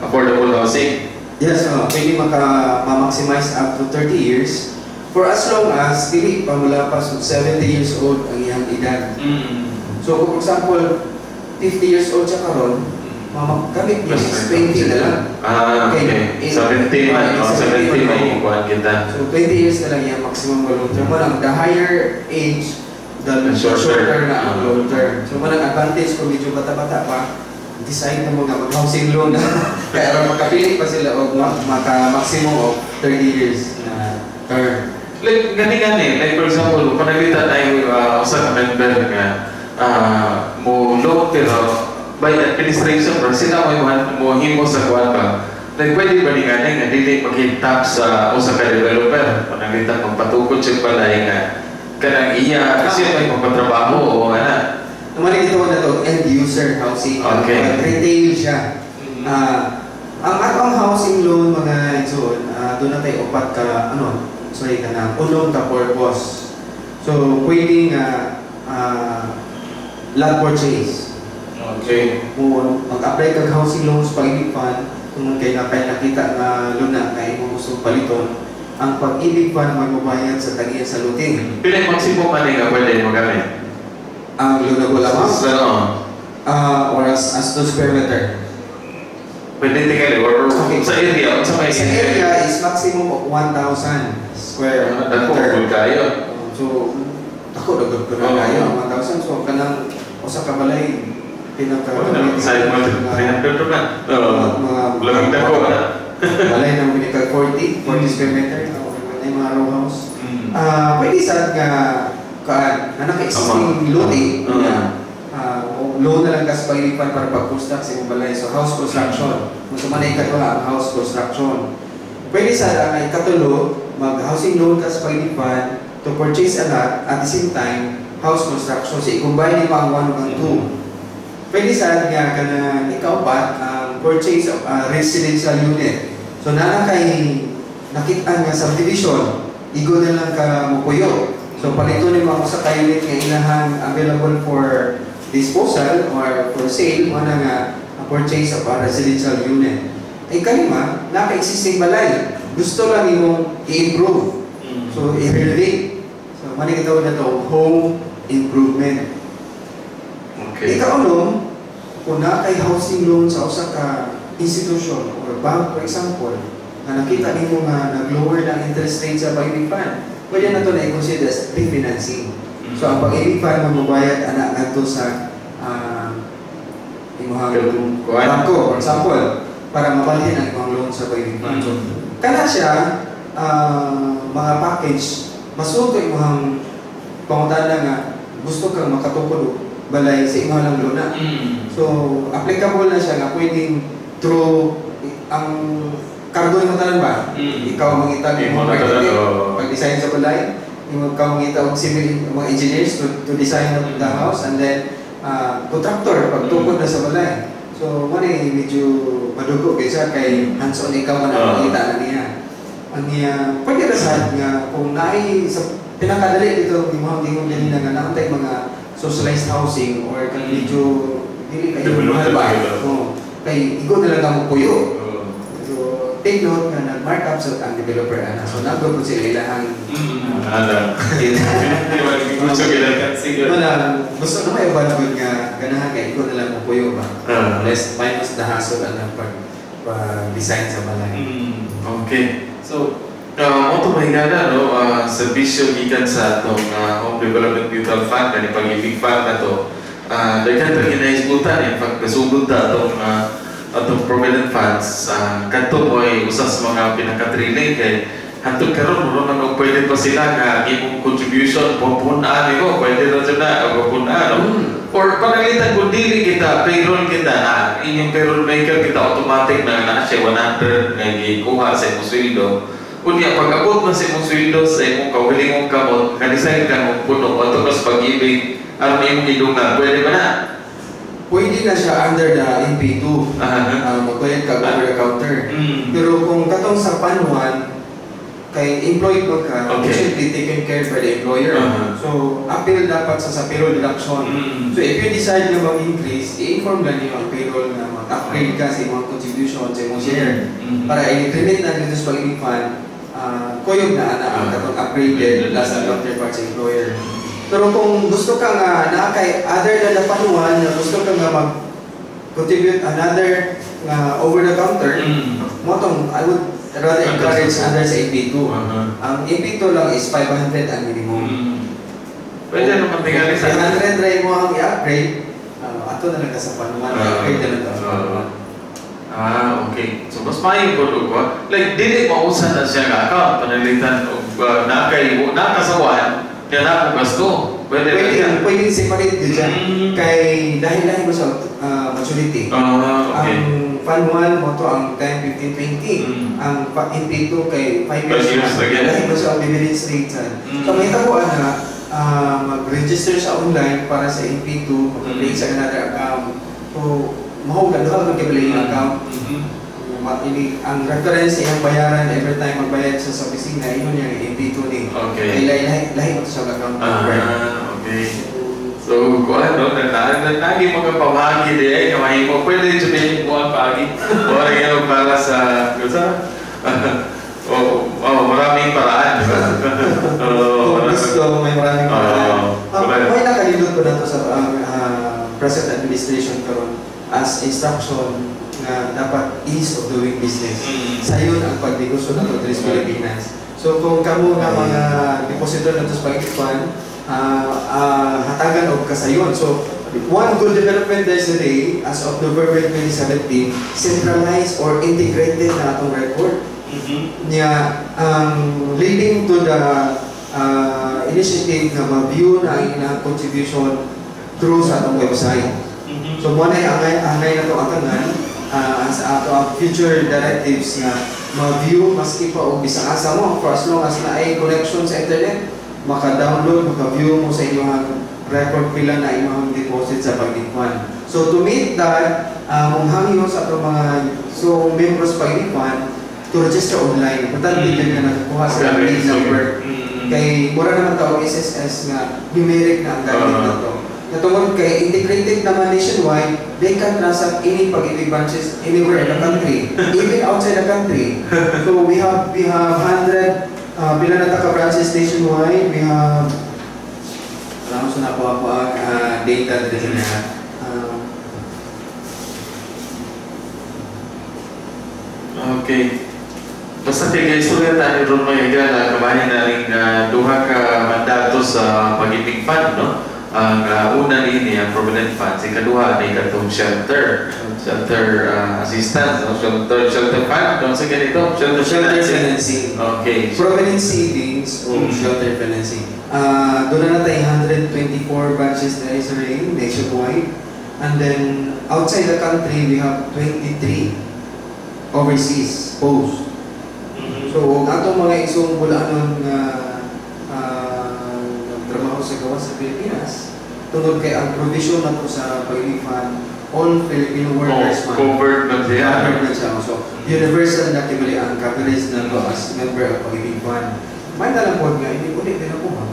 affordable housing. Yes, pwede maka ma-maximize up to 30 years for as long as dili pa mulapas og 70 years old ang iyang edad. So kung for example, 50 years old siya karon, mamakamit niya is 20 na lang. Ah, okay. Okay. 70 man, oh, 70 70 man. may kuan kita. So 20 years na lang yung maximum nga loan term. Mo lang, the higher age, the The shorter. shorter na ang loan term. So mo lang advantage kung medyo bata-bata pa, decide na mo nga mag-housing loan na. Kaya aron makapili pa sila og maka maximum of 30 years na term. Like gani gani, like for example, kung nakita tayo usa ka member nga mo loan pero by administration bro, sila mo mo himo sa kuan ba. Like pwede ba ni gani nga dili maghintap sa usa ka developer, pananglitan magpatukod siya balay nga kanang iya kasi may magpatrabaho o ana. Naman ito na to, end user housing. Retail siya. Ang atong housing loan mga igsoon, doon na tayo upat ka ano, sorry ka na, unom ka purpose. So pwede nga lot purchase. Kung mag-apply kag housing loans Pag-ibig Fund, kung kay na kay nakita nga luna kay imong gustong paliton, ang Pag-ibig Fund magbabayad sa tag-iya sa luting. Pila yung maximum man nga pwede magamit? Ang loanable amount Sa ano? Or as to square meter. Pwede tingali or sa area, unsa may Sa area is maximum of 1,000 square Dako meter. gud kayo. So, ako dagod ko na kayo, ang 1,000. So, kanang usa ka balay, pinaka Wala na, side mo 300 na. Oo. Mga Labing dako na. Balay na mo kag 40, 40 square meter, o may mga row house. Pwede sa nga kaan, na naka-existing lote nga loan na lang ka sa Pag-IBIG Fund para pag-construct sa imong balay. So house construction. Kung sa man ikaduha ang house construction. Pwede sa ang ikatulo, mag-housing loan ka sa Pag-IBIG Fund to purchase a lot, at the same time house construction. So i-combine mo ang 1 ug ang 2. Pwede sa nga kanang ikaupat, ang purchase of a residential unit. So naa kay nakita nga subdivision, igo na lang ka mopuyo. So palito nimo ang usa ka unit nga ilahang available for disposal or for sale, mo na nga ang purchase of a residential unit. Ay kalima, naka-existing balay. Gusto lang imong i-improve. So i-renovate. So mao ni gitawag nato home improvement. Ikaunom, kung naa kay housing loan sa usa ka institution or bank, for example, nga nakita nimo nga nag-lower na ang interest rate sa Pag-IBIG Fund, pwede na to na i-consider as refinancing. So ang Pag-IBIG Fund magbabayad ana ngadto sa imong Kuan. Bangko, for example, para mabalhin ang imong loan sa Pag-IBIG Fund. So kana siya mga package, masud ko imong pangutana nga gusto kang makatukod og balay sa imong lang luna. So applicable na siya nga pwedeng through ang kargo mo tanan ba? Ikaw ang mangita Imo imong na tanan, architect, oo. pag-design sa balay, imo ka mangita og civil mga engineers to design of the house and then contractor pagtukod na sa balay. So mo ni medyo madugo kaysa kay hands-on ikaw man ang mangita na niya. Ang niya pwede ra sad nga kung naay sa pinakadali dito imong gingon ganina nga naa tay mga socialized housing or kang medyo dili kayo Developed mahal ba? na. Oo. Kay igo na lang ang puyo. So, take note nga nag-mark up sa ang developer ana. So, nagdo po sila ilahang Ala. Di ba, gusto kailangan siguro. Wala, gusto na may uban gud nga ganahan kay igo na lang mo puyo ba. Less minus the hassle ana pag design sa balay. Okay. So, mo to mahigala, no, serbisyo gikan sa atong Home Development Mutual Fund, kani Pag-IBIG Fund na to. Daghan pa ginahisgutan, in fact, kasugod ta atong Provident Funds, kadto mo ay usa sa mga pinaka-thrilling kay hantod karon mura man og pwede pa sila nga imong contribution pun-an nimo, pwede ra jud na og pun-an, no? Or pananglitan kung dili kita payroll kita na inyong payroll maker kita, automatic na na siya 100 nga gikuha sa imong sweldo. Unya pag abot na sa imong sweldo sa imong kaugalingong kamot, ka-decide ka mong puno adto ka sa Pag-IBIG aron imong idungan, pwede ba na? Pwede na siya under the MP2. Magbayad ka over the counter. Pero kung katong sa Fund 1, kay employed ba ka, it should be taken care by the employer. So, appeal dapat sa payroll deduction. So, if you decide na mag-increase, i-inform lang niyo ang payroll na mag-upgrade ka sa imong contribution, sa imong share. Para i-remit na dito sa Pag-IBIG Fund, kuyog na ana ang katong upgraded plus ang counterpart sa employer. Pero kung gusto ka nga naa kay other than the Fund 1, na gusto ka nga mag-contribute another nga over the counter, mo tong I would rather encourage under sa MP2. Ang MP2 lang is 500 ang minimum. Pwede naman tingali sa 500 ray mo ang i-upgrade, ato na lang ka sa Fund 1, i-upgrade na lang ka sa Fund 1. Ah, okay. So mas maayo po ko. Like dili mausa na siya nga account pananglitan og nakay nakasawan kaya na ako gasto. Pwede na Pwede, siya. Pwede separate yun siya. Kay dahil lahi mo sa maturity. Ang Fund 1 mo to ang 10, 15, 20. Ang MP2 kay 5 5 years years na. Again. Lahi mo sa dividend rate. So may tabuan na mag-register sa online para sa MP2, mag-create sa another account. So, mahog na duha man kay yung account. Ini ang reference iyang bayaran every time magbayad siya sa opisina, ingon niya ang MP2 ni. Kay lahi lahi, lahi mo to sa account number. Ah, okay. So, kuan no, na na nagi mga pamagi di ay kamahimo. Pwede jud din mo ang pagi. Ora gyud para sa sa oh, maraming paraan, di ba? Oh, Kung gusto, may maraming paraan. May nakalindot ko na to sa present administration karon as instruction nga dapat ease of doing business. Sayon ang pagnegosyo nato diri sa Pilipinas. So kung kamo nga mga depositor nato sa Pag-IBIG Fund, hatagan og kasayon. So One good development there's today, as of November 2017, centralized or integrated na atong record niya, ang leading to the initiative na ma-view na ang ilang contribution through sa atong website. So mo na angay na to atangan as ato ang future directives nga ma-view maski pa og bisan asa mo, for as long as naay connection sa internet, maka-download, maka-view mo sa inyong record pila na imong deposit sa Pag-IBIG Fund. So to meet that, hangyo sa atong mga so members Pag-IBIG Fund to register online. Importante gyud nga nakakuha sa PIN number. Kay mura naman tawag SSS nga numeric na ang gamit na to. Natungod kay integrated naman nationwide, they can transact any Pag-IBIG branches anywhere in the country, even outside the country. So we have 100 pila na ta ka branches nationwide. We have, wala ko sa nakuha ko ang data dito na Okay. Basta kay guys, ulit tayo ron mga higala, kabahin na rin duha ka mandato sa Pag-IBIG Fund, no? Ang una niini ang Provident Fund, si kaduha ni katong shelter assistance, no? Shelter fund, no? Sa ganito, shelter, shelter financing. Financing. Okay. Provident savings o shelter financing. Doon na tayo 124 branches na is nationwide. And then outside the country, we have 23 overseas posts. So, ang atong mga igsoong bulanon nga nagtrabaho sa gawas sa Pilipinas, tungod kay ang provision na to sa Pag-IBIG Fund, all Filipino workers Oh, man. covered na siya. Covered na siya. So, universal na kibali ang coverage na to as member of Pag-IBIG Fund. May talang po nga, hindi ulit din ako ha.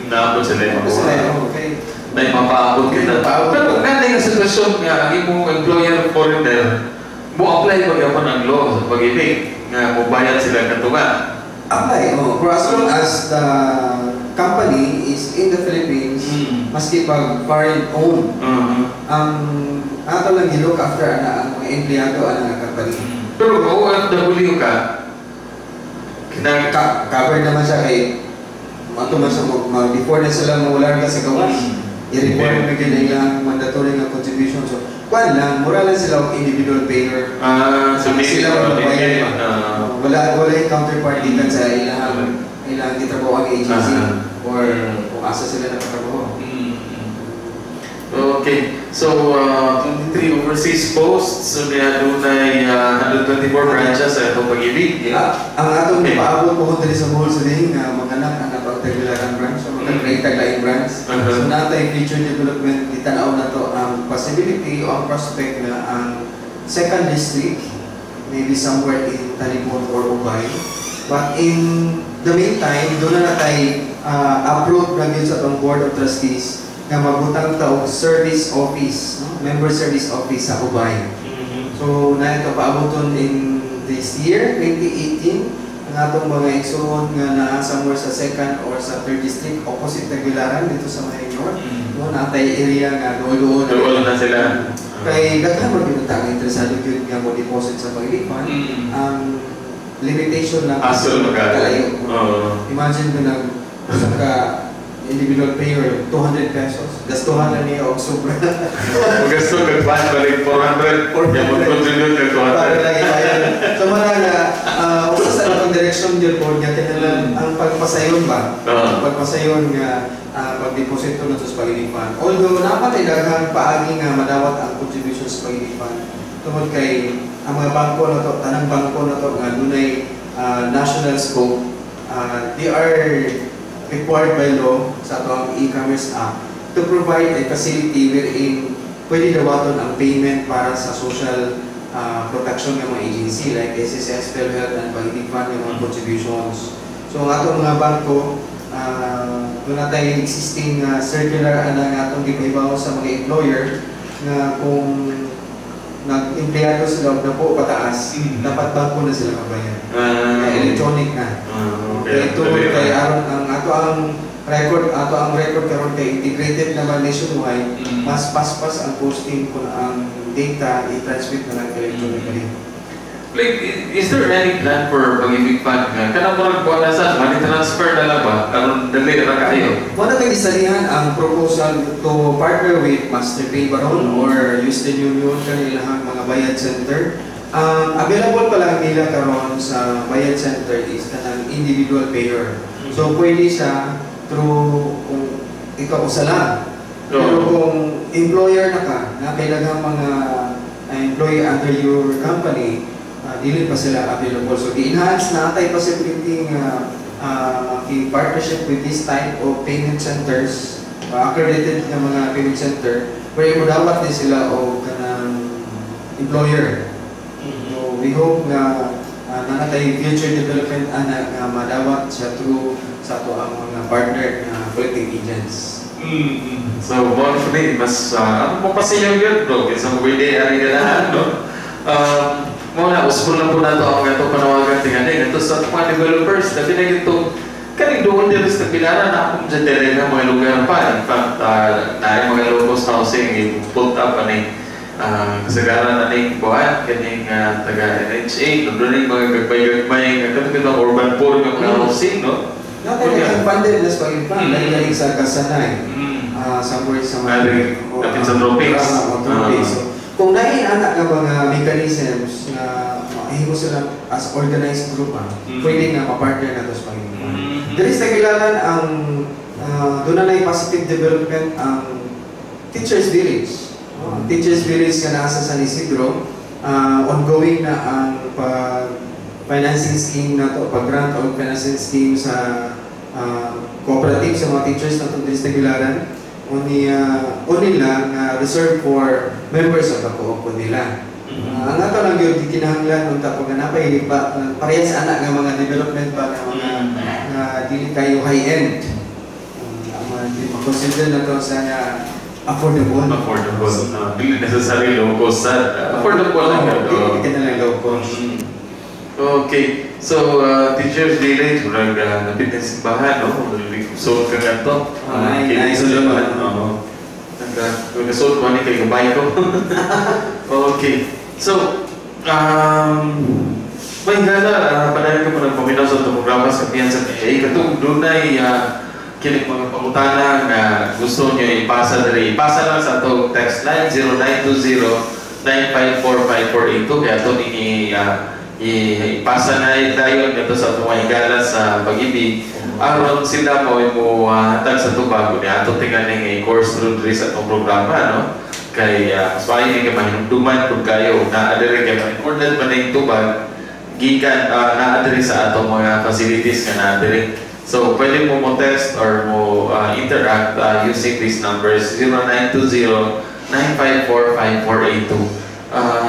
Naabot sila yung Ako sila, oh, okay. Na mapaabot kita. Mapaabot. Pero nga na yung sitwasyon nga ang imong employer foreigner, mo apply pag yapon ang law sa Pag-IBIG nga mo bayad sila katunga. Apply, oh. For as long as the company is in the Philippines, maski pag foreign owned, ang ato lang i-look after ana ang mga empleyado ana nga company. Pero kung OFW ka, kinang Covered naman siya kay ato man siya before na sila mawala ka sa gawas. I-require mo gyud ilang mandatory nga contribution. So, kuan lang, mura lang sila og individual payer. Ah, so may Sila ang magbayad ba? Wala yung counterpart gikan sa ilang gitrabaho ang agency or kung asa sila nakatrabaho. Okay. So, 23 overseas posts, so niya dunay 124 branches sa atong Pag-IBIG. Ah, ang atong paabot po diri sa Bohol sa diin nga maganak ang atong Tagbilaran branch, so maka-create tag laing branch. So natay future development, gitanaw na to ang possibility o ang prospect na ang second district maybe somewhere in Talibon or Ubay. But in the meantime, doon na natay approved na gyud sa atong Board of Trustees nga magbutang ta og service office, no? Member service office sa Ubay. So, na ito paaboton in this year, 2018, ang atong mga igsuon nga naa somewhere sa second or sa third district, opposite Tagbilaran, dito sa may north, no, natay area nga duol-duol. Duol na sila. Kay daghan man gyud ang interesado gyud nga mo deposit sa Pag-IBIG Fund. Ang limitation lang Asol magkano? kalayo. Oo. Imagine ko nag usa ka individual payer 200 pesos. Gastuhan na niya og sobra. Magasto kag ban balik 400. Ya mo contribute kag Para 200. lang ibayad. So mana nga usa sa atong direksyon gyud po nga kinahanglan ang pagpasayon ba? Oo. Ang pagpasayon nga pagdeposito na sa Pag-IBIG Fund. Although naa tay daghang paagi nga madawat ang contribution sa Pag-IBIG Fund tungod kay ang mga bangko na to, tanang bangko na to nga dunay national scope, they are required by law sa atong E-Commerce Act to provide a facility wherein pwede dawaton ang payment para sa social protection ng mga agency like SSS, PhilHealth, and Pag-IBIG Fund ng mga contributions. So ang atong mga bangko, doon na tayo existing circular ana nga atong gipahibaw sa mga employer nga kung nag-empleyado sila og napo pataas, dapat bangko na sila kabayan. Kaya electronic na. Ah, okay. Kay tungod kay aron ang ato ang record, ato ang record karon kay integrated naman nationwide, mas paspas ang posting kung ang data i-transmit na lang electronically. Like, is there any plan for Pag-IBIG Fund nga? Kanang murag kuha na sa money transfer na lang ba? Aron dali. Dali ra kayo. Mao na kay gisalihan ang proposal to partner with MasterPay baron or Western Union, kanilahang mga bayad center. Ang available pa lang nila karon sa bayad center is kanang individual payer. So pwede siya through kung ikaw usa lang. Pero kung employer na ka, na kailangan mga employee under your company, dili pa sila available. So gi-enhance na atay possibility nga partnership with this type of payment centers, accredited nga mga payment center, where mo dawat din sila og kanang employer. So we hope nga naa tay future development ana nga madawat siya through sa ato ang mga partner na collecting agents. So, mo ni mas ano mo pasiyaw yun, bro, kinsa mo pwede ari ganahan, no? Mo na usbon lang po nato ang ato panawagan tingali ngadto sa mga developers, labi na gito kaning doon diri sa Tagbilaran na akong dyan diri nga mga lugar pa. In fact, naay mga low cost housing i-put up ani kasagaran aning kuan kaning taga NHA, doon ning mga gagmay-gagmay nga katong urban poor nga mga housing, no? Naa tay funded na sa pag like sa Kasanay, somewhere sa mga Kapit sa tropics. Tropics. So, kung naay ana nga mga mechanisms na mahimo sila as organized group, pwede nga ma-partner na to sa Pag-ibig. Diri sa Tagbilaran ang doon na positive development ang Teachers Village. Oh, ang Teachers Village nga nasa San Isidro, ongoing na ang pag financing scheme na to, pag-grant o financing scheme sa cooperative sa mga teachers na diri sa Tagbilaran. Uni uni lang nga reserved for members of the co-op po nila. Ang ato lang gyud gikinahanglan unta pag napay pa, parehas ana nga mga development ba nga mga nga dili kayo high end. Ang mga di ma-consider na to sa nga affordable. Affordable. Dili necessary low cost. Affordable lang yun. Dili ka na lang low cost. Okay. So, Teachers Village, murag napit na simbahan, no? So, ka nga to. Ay, Kini nice. sa simbahan. Oo. Nagasulod ko ni kay gabay ko. Okay. So, may gala, padayon ka po nagpaminaw sa itong programa sa Kapihan sa PIA. Katong dunay kining mga pangutana nga gusto niyo ipasa diri. Ipasa lang sa atong text line 0920-954-5482, kaya ito ni ipasa na dayon ngadto sa atong mga higala sa Pag-ibig aron sila mo mo hatag sa tubag ni ato tingali nga i-course through diri sa atong programa, no, kay mas maayo ni kay mahinumduman pud kayo naa diri kay ma-order man ning tubag gikan naa diri sa atong mga facilities nga naa diri. So pwede mo mo text or mo interact using these numbers 0920 954 5482.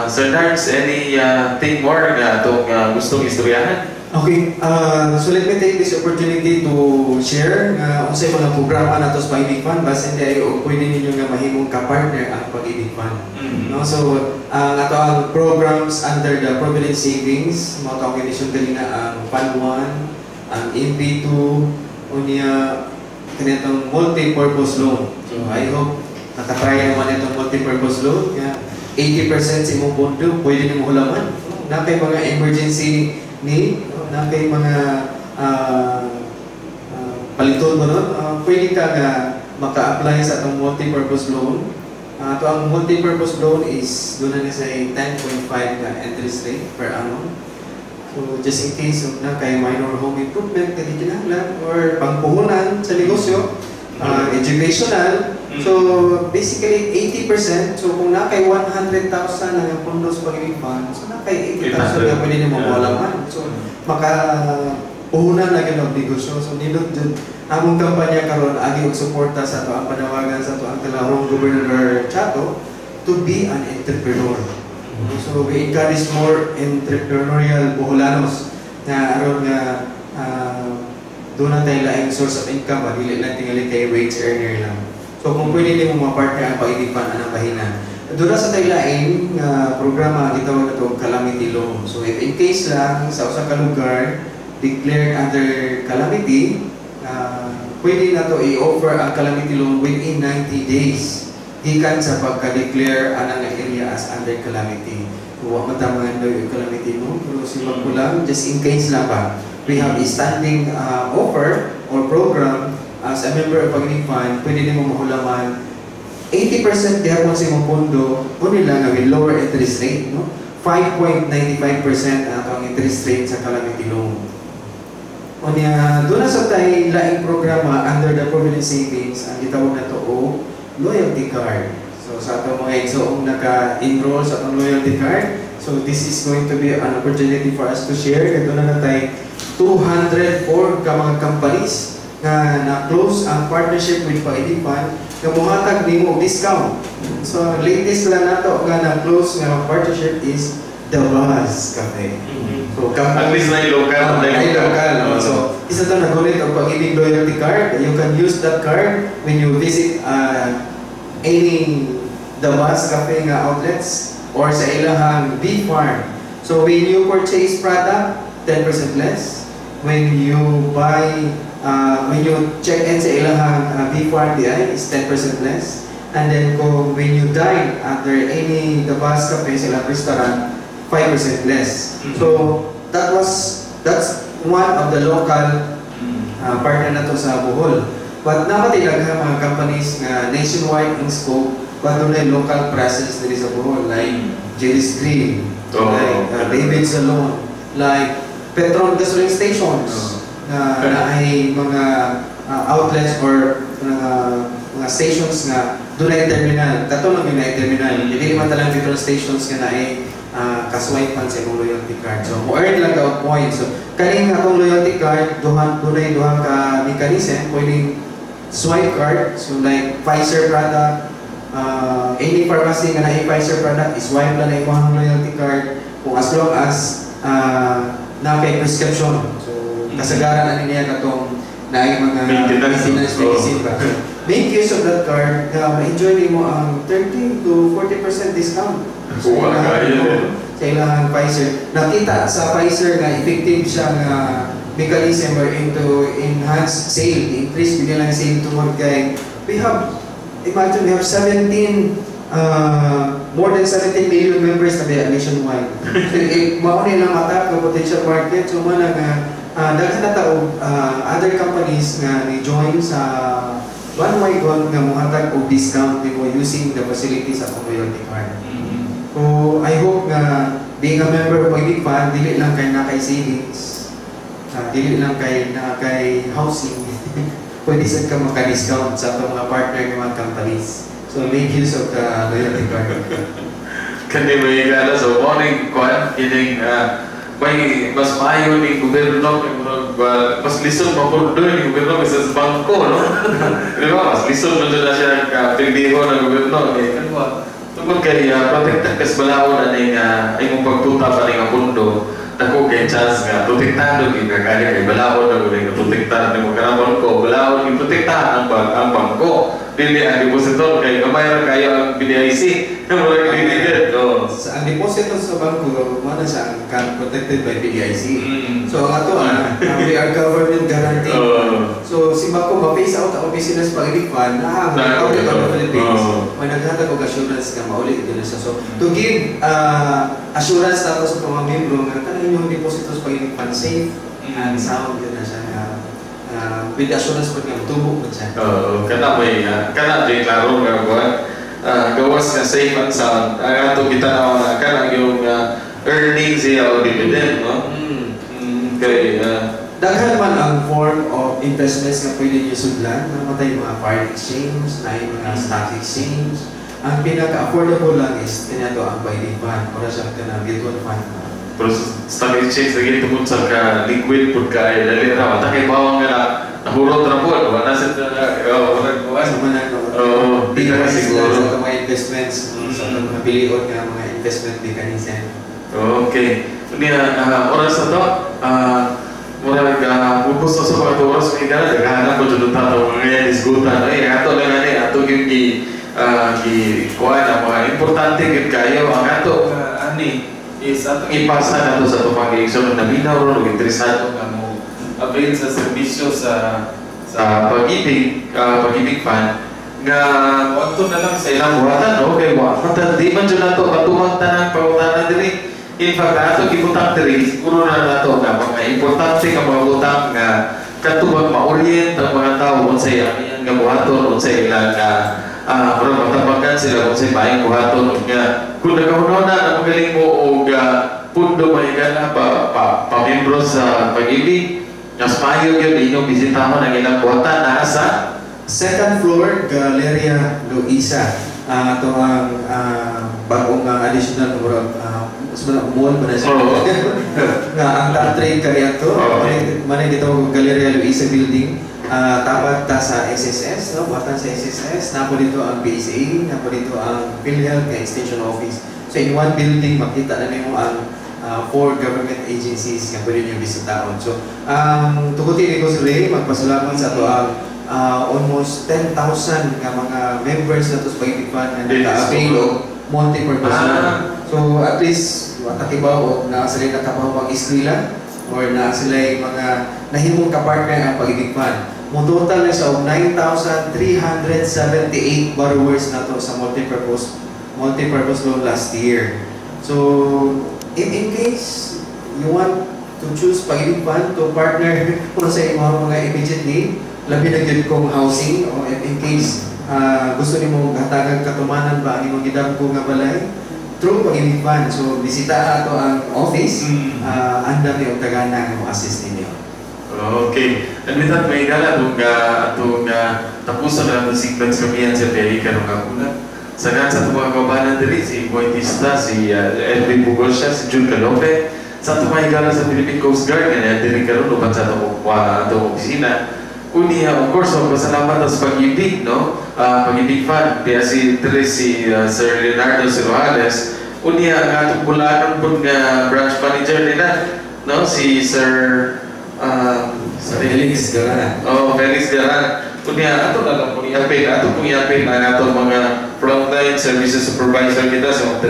Sir Nards, any thing more nga atong gustong istoryahan? Okay, so let me take this opportunity to share nga unsay mga programa nato sa Pag-ibig Fund basin di og pwede ninyo nga mahimong ka-partner ang Pag-ibig Fund. No, so ang ato ang programs under the Provident Savings, mao to ang gimension kanina, ang Fund 1, ang MP2, unya kanitong multi-purpose loan. So I hope nakatry naman itong multi-purpose loan nga 80% sa imong pondo pwede nimo hulaman. Na kay mga emergency need, no? Na kay mga paliton mo, no? Pwede ka nga maka-apply sa atong multi-purpose loan. To ang multi-purpose loan is doon na sa 10.5 na interest rate per annum. So just in case of na kay minor home improvement kadi kinahanglan or pangpuhunan sa negosyo, educational. So basically 80%. So kung na kay 100,000 na ang pondo sa Pag-ibig Fund, so na kay 80,000 na pwede nimo mawalaman. So maka puhunan na gyud og negosyo. So nindot jud among kampanya karon agi og suporta sa ato ang panawagan sa ato ang talahong Gobernador Chatto to be an entrepreneur. So we encourage more entrepreneurial Boholanos na aron nga doon na tayo laing source of income ba, dili lang tingali kay wage earner lang. So kung pwede nimo ma-partner ang Pag-ibig Fund anang bahina. Doon na sa tayo laing nga programa gitawag na to calamity loan. So if in case lang sa usa ka lugar declared under calamity, pwede na to i-offer ang calamity loan within 90 days gikan sa pagka-declare anang area as under calamity. Kung wa man ta mga yung calamity mo, pero sibag ko lang, just in case lang ba, we have a standing offer or program a member of Pag-ibig Fund, pwede nimo mahulaman 80% gihapon sa imong pondo kundi lang nga with lower interest rate, no? 5.95% ang atong interest rate sa calamity loan. Unya, duna sad tay laing programa under the Provident Savings ang gitawag nato og loyalty card. So sa atong mga igsoong naka-enroll sa atong loyalty card, so this is going to be an opportunity for us to share kay duna na tay 204 ka mga companies nga na-close ang partnership with Pag-ibig Fund nga mohatag nimo og discount. So latest lang nato nga na-close nga partnership is The Buzz Cafe. So At least na local. Ah, na ay local. Oo. So, isa to nagunit ang Pag-ibig loyalty card. You can use that card when you visit any The Buzz Cafe nga outlets or sa ilahang B Farm. So, when you purchase product, 10% less. When you buy, when you check in sa ilahang B Farm DI, is 10% less. And then kung when you dine under any The Buzz Cafe sa ilang restaurant, 5% less. So, that's one of the local partner nato sa Bohol. But naa pa daghang mga companies nga nationwide ang scope but dunay local presence diri sa Bohol like Jerry's Grill, like David Salon, like Petron gasoline stations na naay mga outlets or mga stations nga dunay terminal. Kato lang yung naay terminal. Dili man talang petrol stations nga naay kaswipe man sa imong loyalty card. So, mo-earn lang ka og points. So, kaning atong loyalty card, duhan dunay duha ka mechanism, pwedeng swipe card, so like Pfizer product, any pharmacy nga naay Pfizer product, i-swipe lang na imong loyalty card kung as long as naa kay prescription. So, kasagaran ani niya katong naay mga Maintenance. Maintenance medicine ba. So, make use of that card na ma-enjoy nimo ang 30 to 40% discount sa Kuha kayo, eh. sa ilang Pfizer. Nakita sa Pfizer nga effective siya nga mechanism or into enhance sale, increase bigla lang sale tungod kay we have, imagine, we have 17 more than 17 million members na biya nationwide. So, eh, mao ni lang mata ka potential market. So mo na nga daghan na ta og other companies nga ni join sa bandwagon nga mohatag og discount nimo using the facilities sa loyalty card. So, I hope nga being a member of Pag-ibig Fund, dili lang kay naa kay savings, dili lang kay naa kay housing, pwede sad ka maka-discount sa atong mga partner ng mga companies. So, make use of the loyalty card. Kani may gana so morning kuan kining may mas maayo ni gobyerno kay murag mas lisod mapondo ni gobyerno kaysa sa bangko, no? Di ba mas lisod man jud na siya ka pildiho ng gobyerno kay kan ba tungkol kay protected kas balaod ani nga imong pagtuta pa ni nga pondo, dako kay chance nga protektado gyud ka kani kay balaod na gud nga protektar nimo kanang bangko, balaod gi protektahan ang bangko, dili ang depositor kay gamay ra kayo ang PDIC, murag dili gyud, oh. Sa ang deposito sa bangko, mo na siya ang protected by PDIC. So, ang ato, we are government guaranteed. So, si bangko ma-phase out ang opisina sa Pag-ibig Fund, na Na- Republic of the Philippines, may naghatag og assurance nga mauli ito na siya. So, to give assurance nato sa mga membro nga kanang inyong deposito sa Pag-ibig Fund safe and sound yun na siya nga with assurance po nga tubo po siya. Oo, kana may kana di klaro nga kuan. Gawas nga safe and sound. Ang ato kita na kana yung earnings siya o dividend, no? Kay Daghan man ang form of investments nga pwede niyo sudlan. Naa tay mga foreign exchange, na mga stock exchange. Ang pinaka-affordable lang is kinato ang Pag-ibig Fund para sa kanang mutual fund. Pero sa stock exchange lagi tungod sa ka liquid pud kay dali ra mata kay bawang nga na nahurot ra pud wa na sa oh, murag kuan. Sa man ang Oo, di na siguro siguro. Sa atong mga investments, sa atong mga bilion nga mga investment mechanism. Okay. Niya, oras na to. Murag ubos na sa mga oras may gana daghan ko jud ta to mga disgutan eh ato lang ani ato gyud gi kuan ang mga importante gyud kayo ang ato nga ani is atong ipasa nato sa atong mga igsoon na naminaw ron ug interesado nga mo avail sa serbisyo sa Pag-ibig Fund nga moadto na lang sa ilang buhatan, no? Kay wa man di man jud nato katumang tanang pangutana diri. In fact, ato gibutang diri siguro na nato nga mga importante nga mga butang nga katubag ma-orient ang mga tao unsay amihan nga buhaton, unsay ilang murag matabangan sila kung unsay maayong buhaton. Ug nga kung nagahuna na magaling mo og pundo, mahigala pa, pa, pa-membro sa Pag-ibig, mas maayo gyud inyong bisitahon ang ilang buhatan naa sa Second floor, Galleria Luisa. Ato ang bagong additional murag mas man mall ba na siya? Oo. Nga ang country kaniadto. Man dito Galleria Luisa building. Tapat ta sa SSS, no? Buhatan sa SSS, naa po dito ang PSA, naa po dito ang PhilHealth nga extension office. So in one building makita na nimo ang four government agencies nga pwede niyo bisitaon. So ang tuguti ni ko si Ray, magpasalamat sa ato ang almost 10,000 nga mga members nato sa Pag-ibig Fund nga naka-avail og multi-purpose loan. So at least nakakibaw o naa sila nakapaw pag-eskwela or naa sila yung mga nahimong kapartner ang Pag-ibig Fund. Mo total na siya og 9,378 borrowers nato sa multi-purpose loan last year. So in case you want to choose Pag-ibig Fund to partner kung sa imong mga immediate need, labi na gyud kung housing o if in case gusto nimo hatagan katumanan ba ang imong gidagko nga balay through Pag-ibig Fund. So bisita ato ang office, andam ni og tagana nga mo assist ninyo. Okay. And with that, mga higala, atong tapuson na atong segment sa Kapihan sa PIA karong hapuna. Sa ngalan sa atong mga kaubanan diri, si Boy Tista, si Edwin Bugosya, si June Calope, sa atong mga higala sa Philippine Coast Guard, nga diri karon uban sa atong opisina. Unya, of course, magpasalamat sa Pag-ibig, no? Pag-ibig Fund, kaya si diri si Sir Leonardo Siruales. Unya, ang atong bulanon po nga branch manager nila, no? Si Sir Sir Felix Garana. Oh, Felix Garan. Unya, ato na lang pong i-apil. Ato pong i-apil ang atong mga frontline services supervisor kita, si Ma'am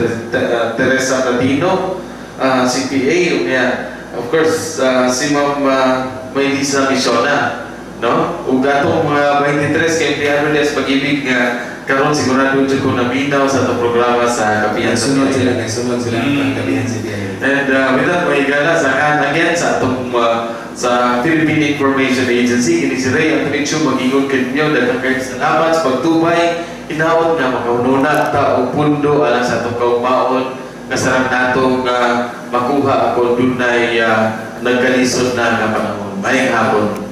Teresa Latino, CPA. Unya, of course, si Ma'am Maylisa Misiona. No? Ug atong mga 23 ka empleyado niya sa Pag-ibig nga karon sigurado jud ko naminaw sa atong programa sa Kapihan sa Nagsunod PIA. Sila, nagsunod sila ang Kapihan sa PIA. And with that, mga higala, sa again sa atong sa Philippine Information Agency, kini si Ray Anthony Chu mag-ingon kaninyo, daghang kayong salamat sa pagtubay, hinaot nga makahununa ta og pundo alang sa atong kaugmaon nga sarang natong makuha ako dunay nagkalisod na nga panahon. Maayong hapon.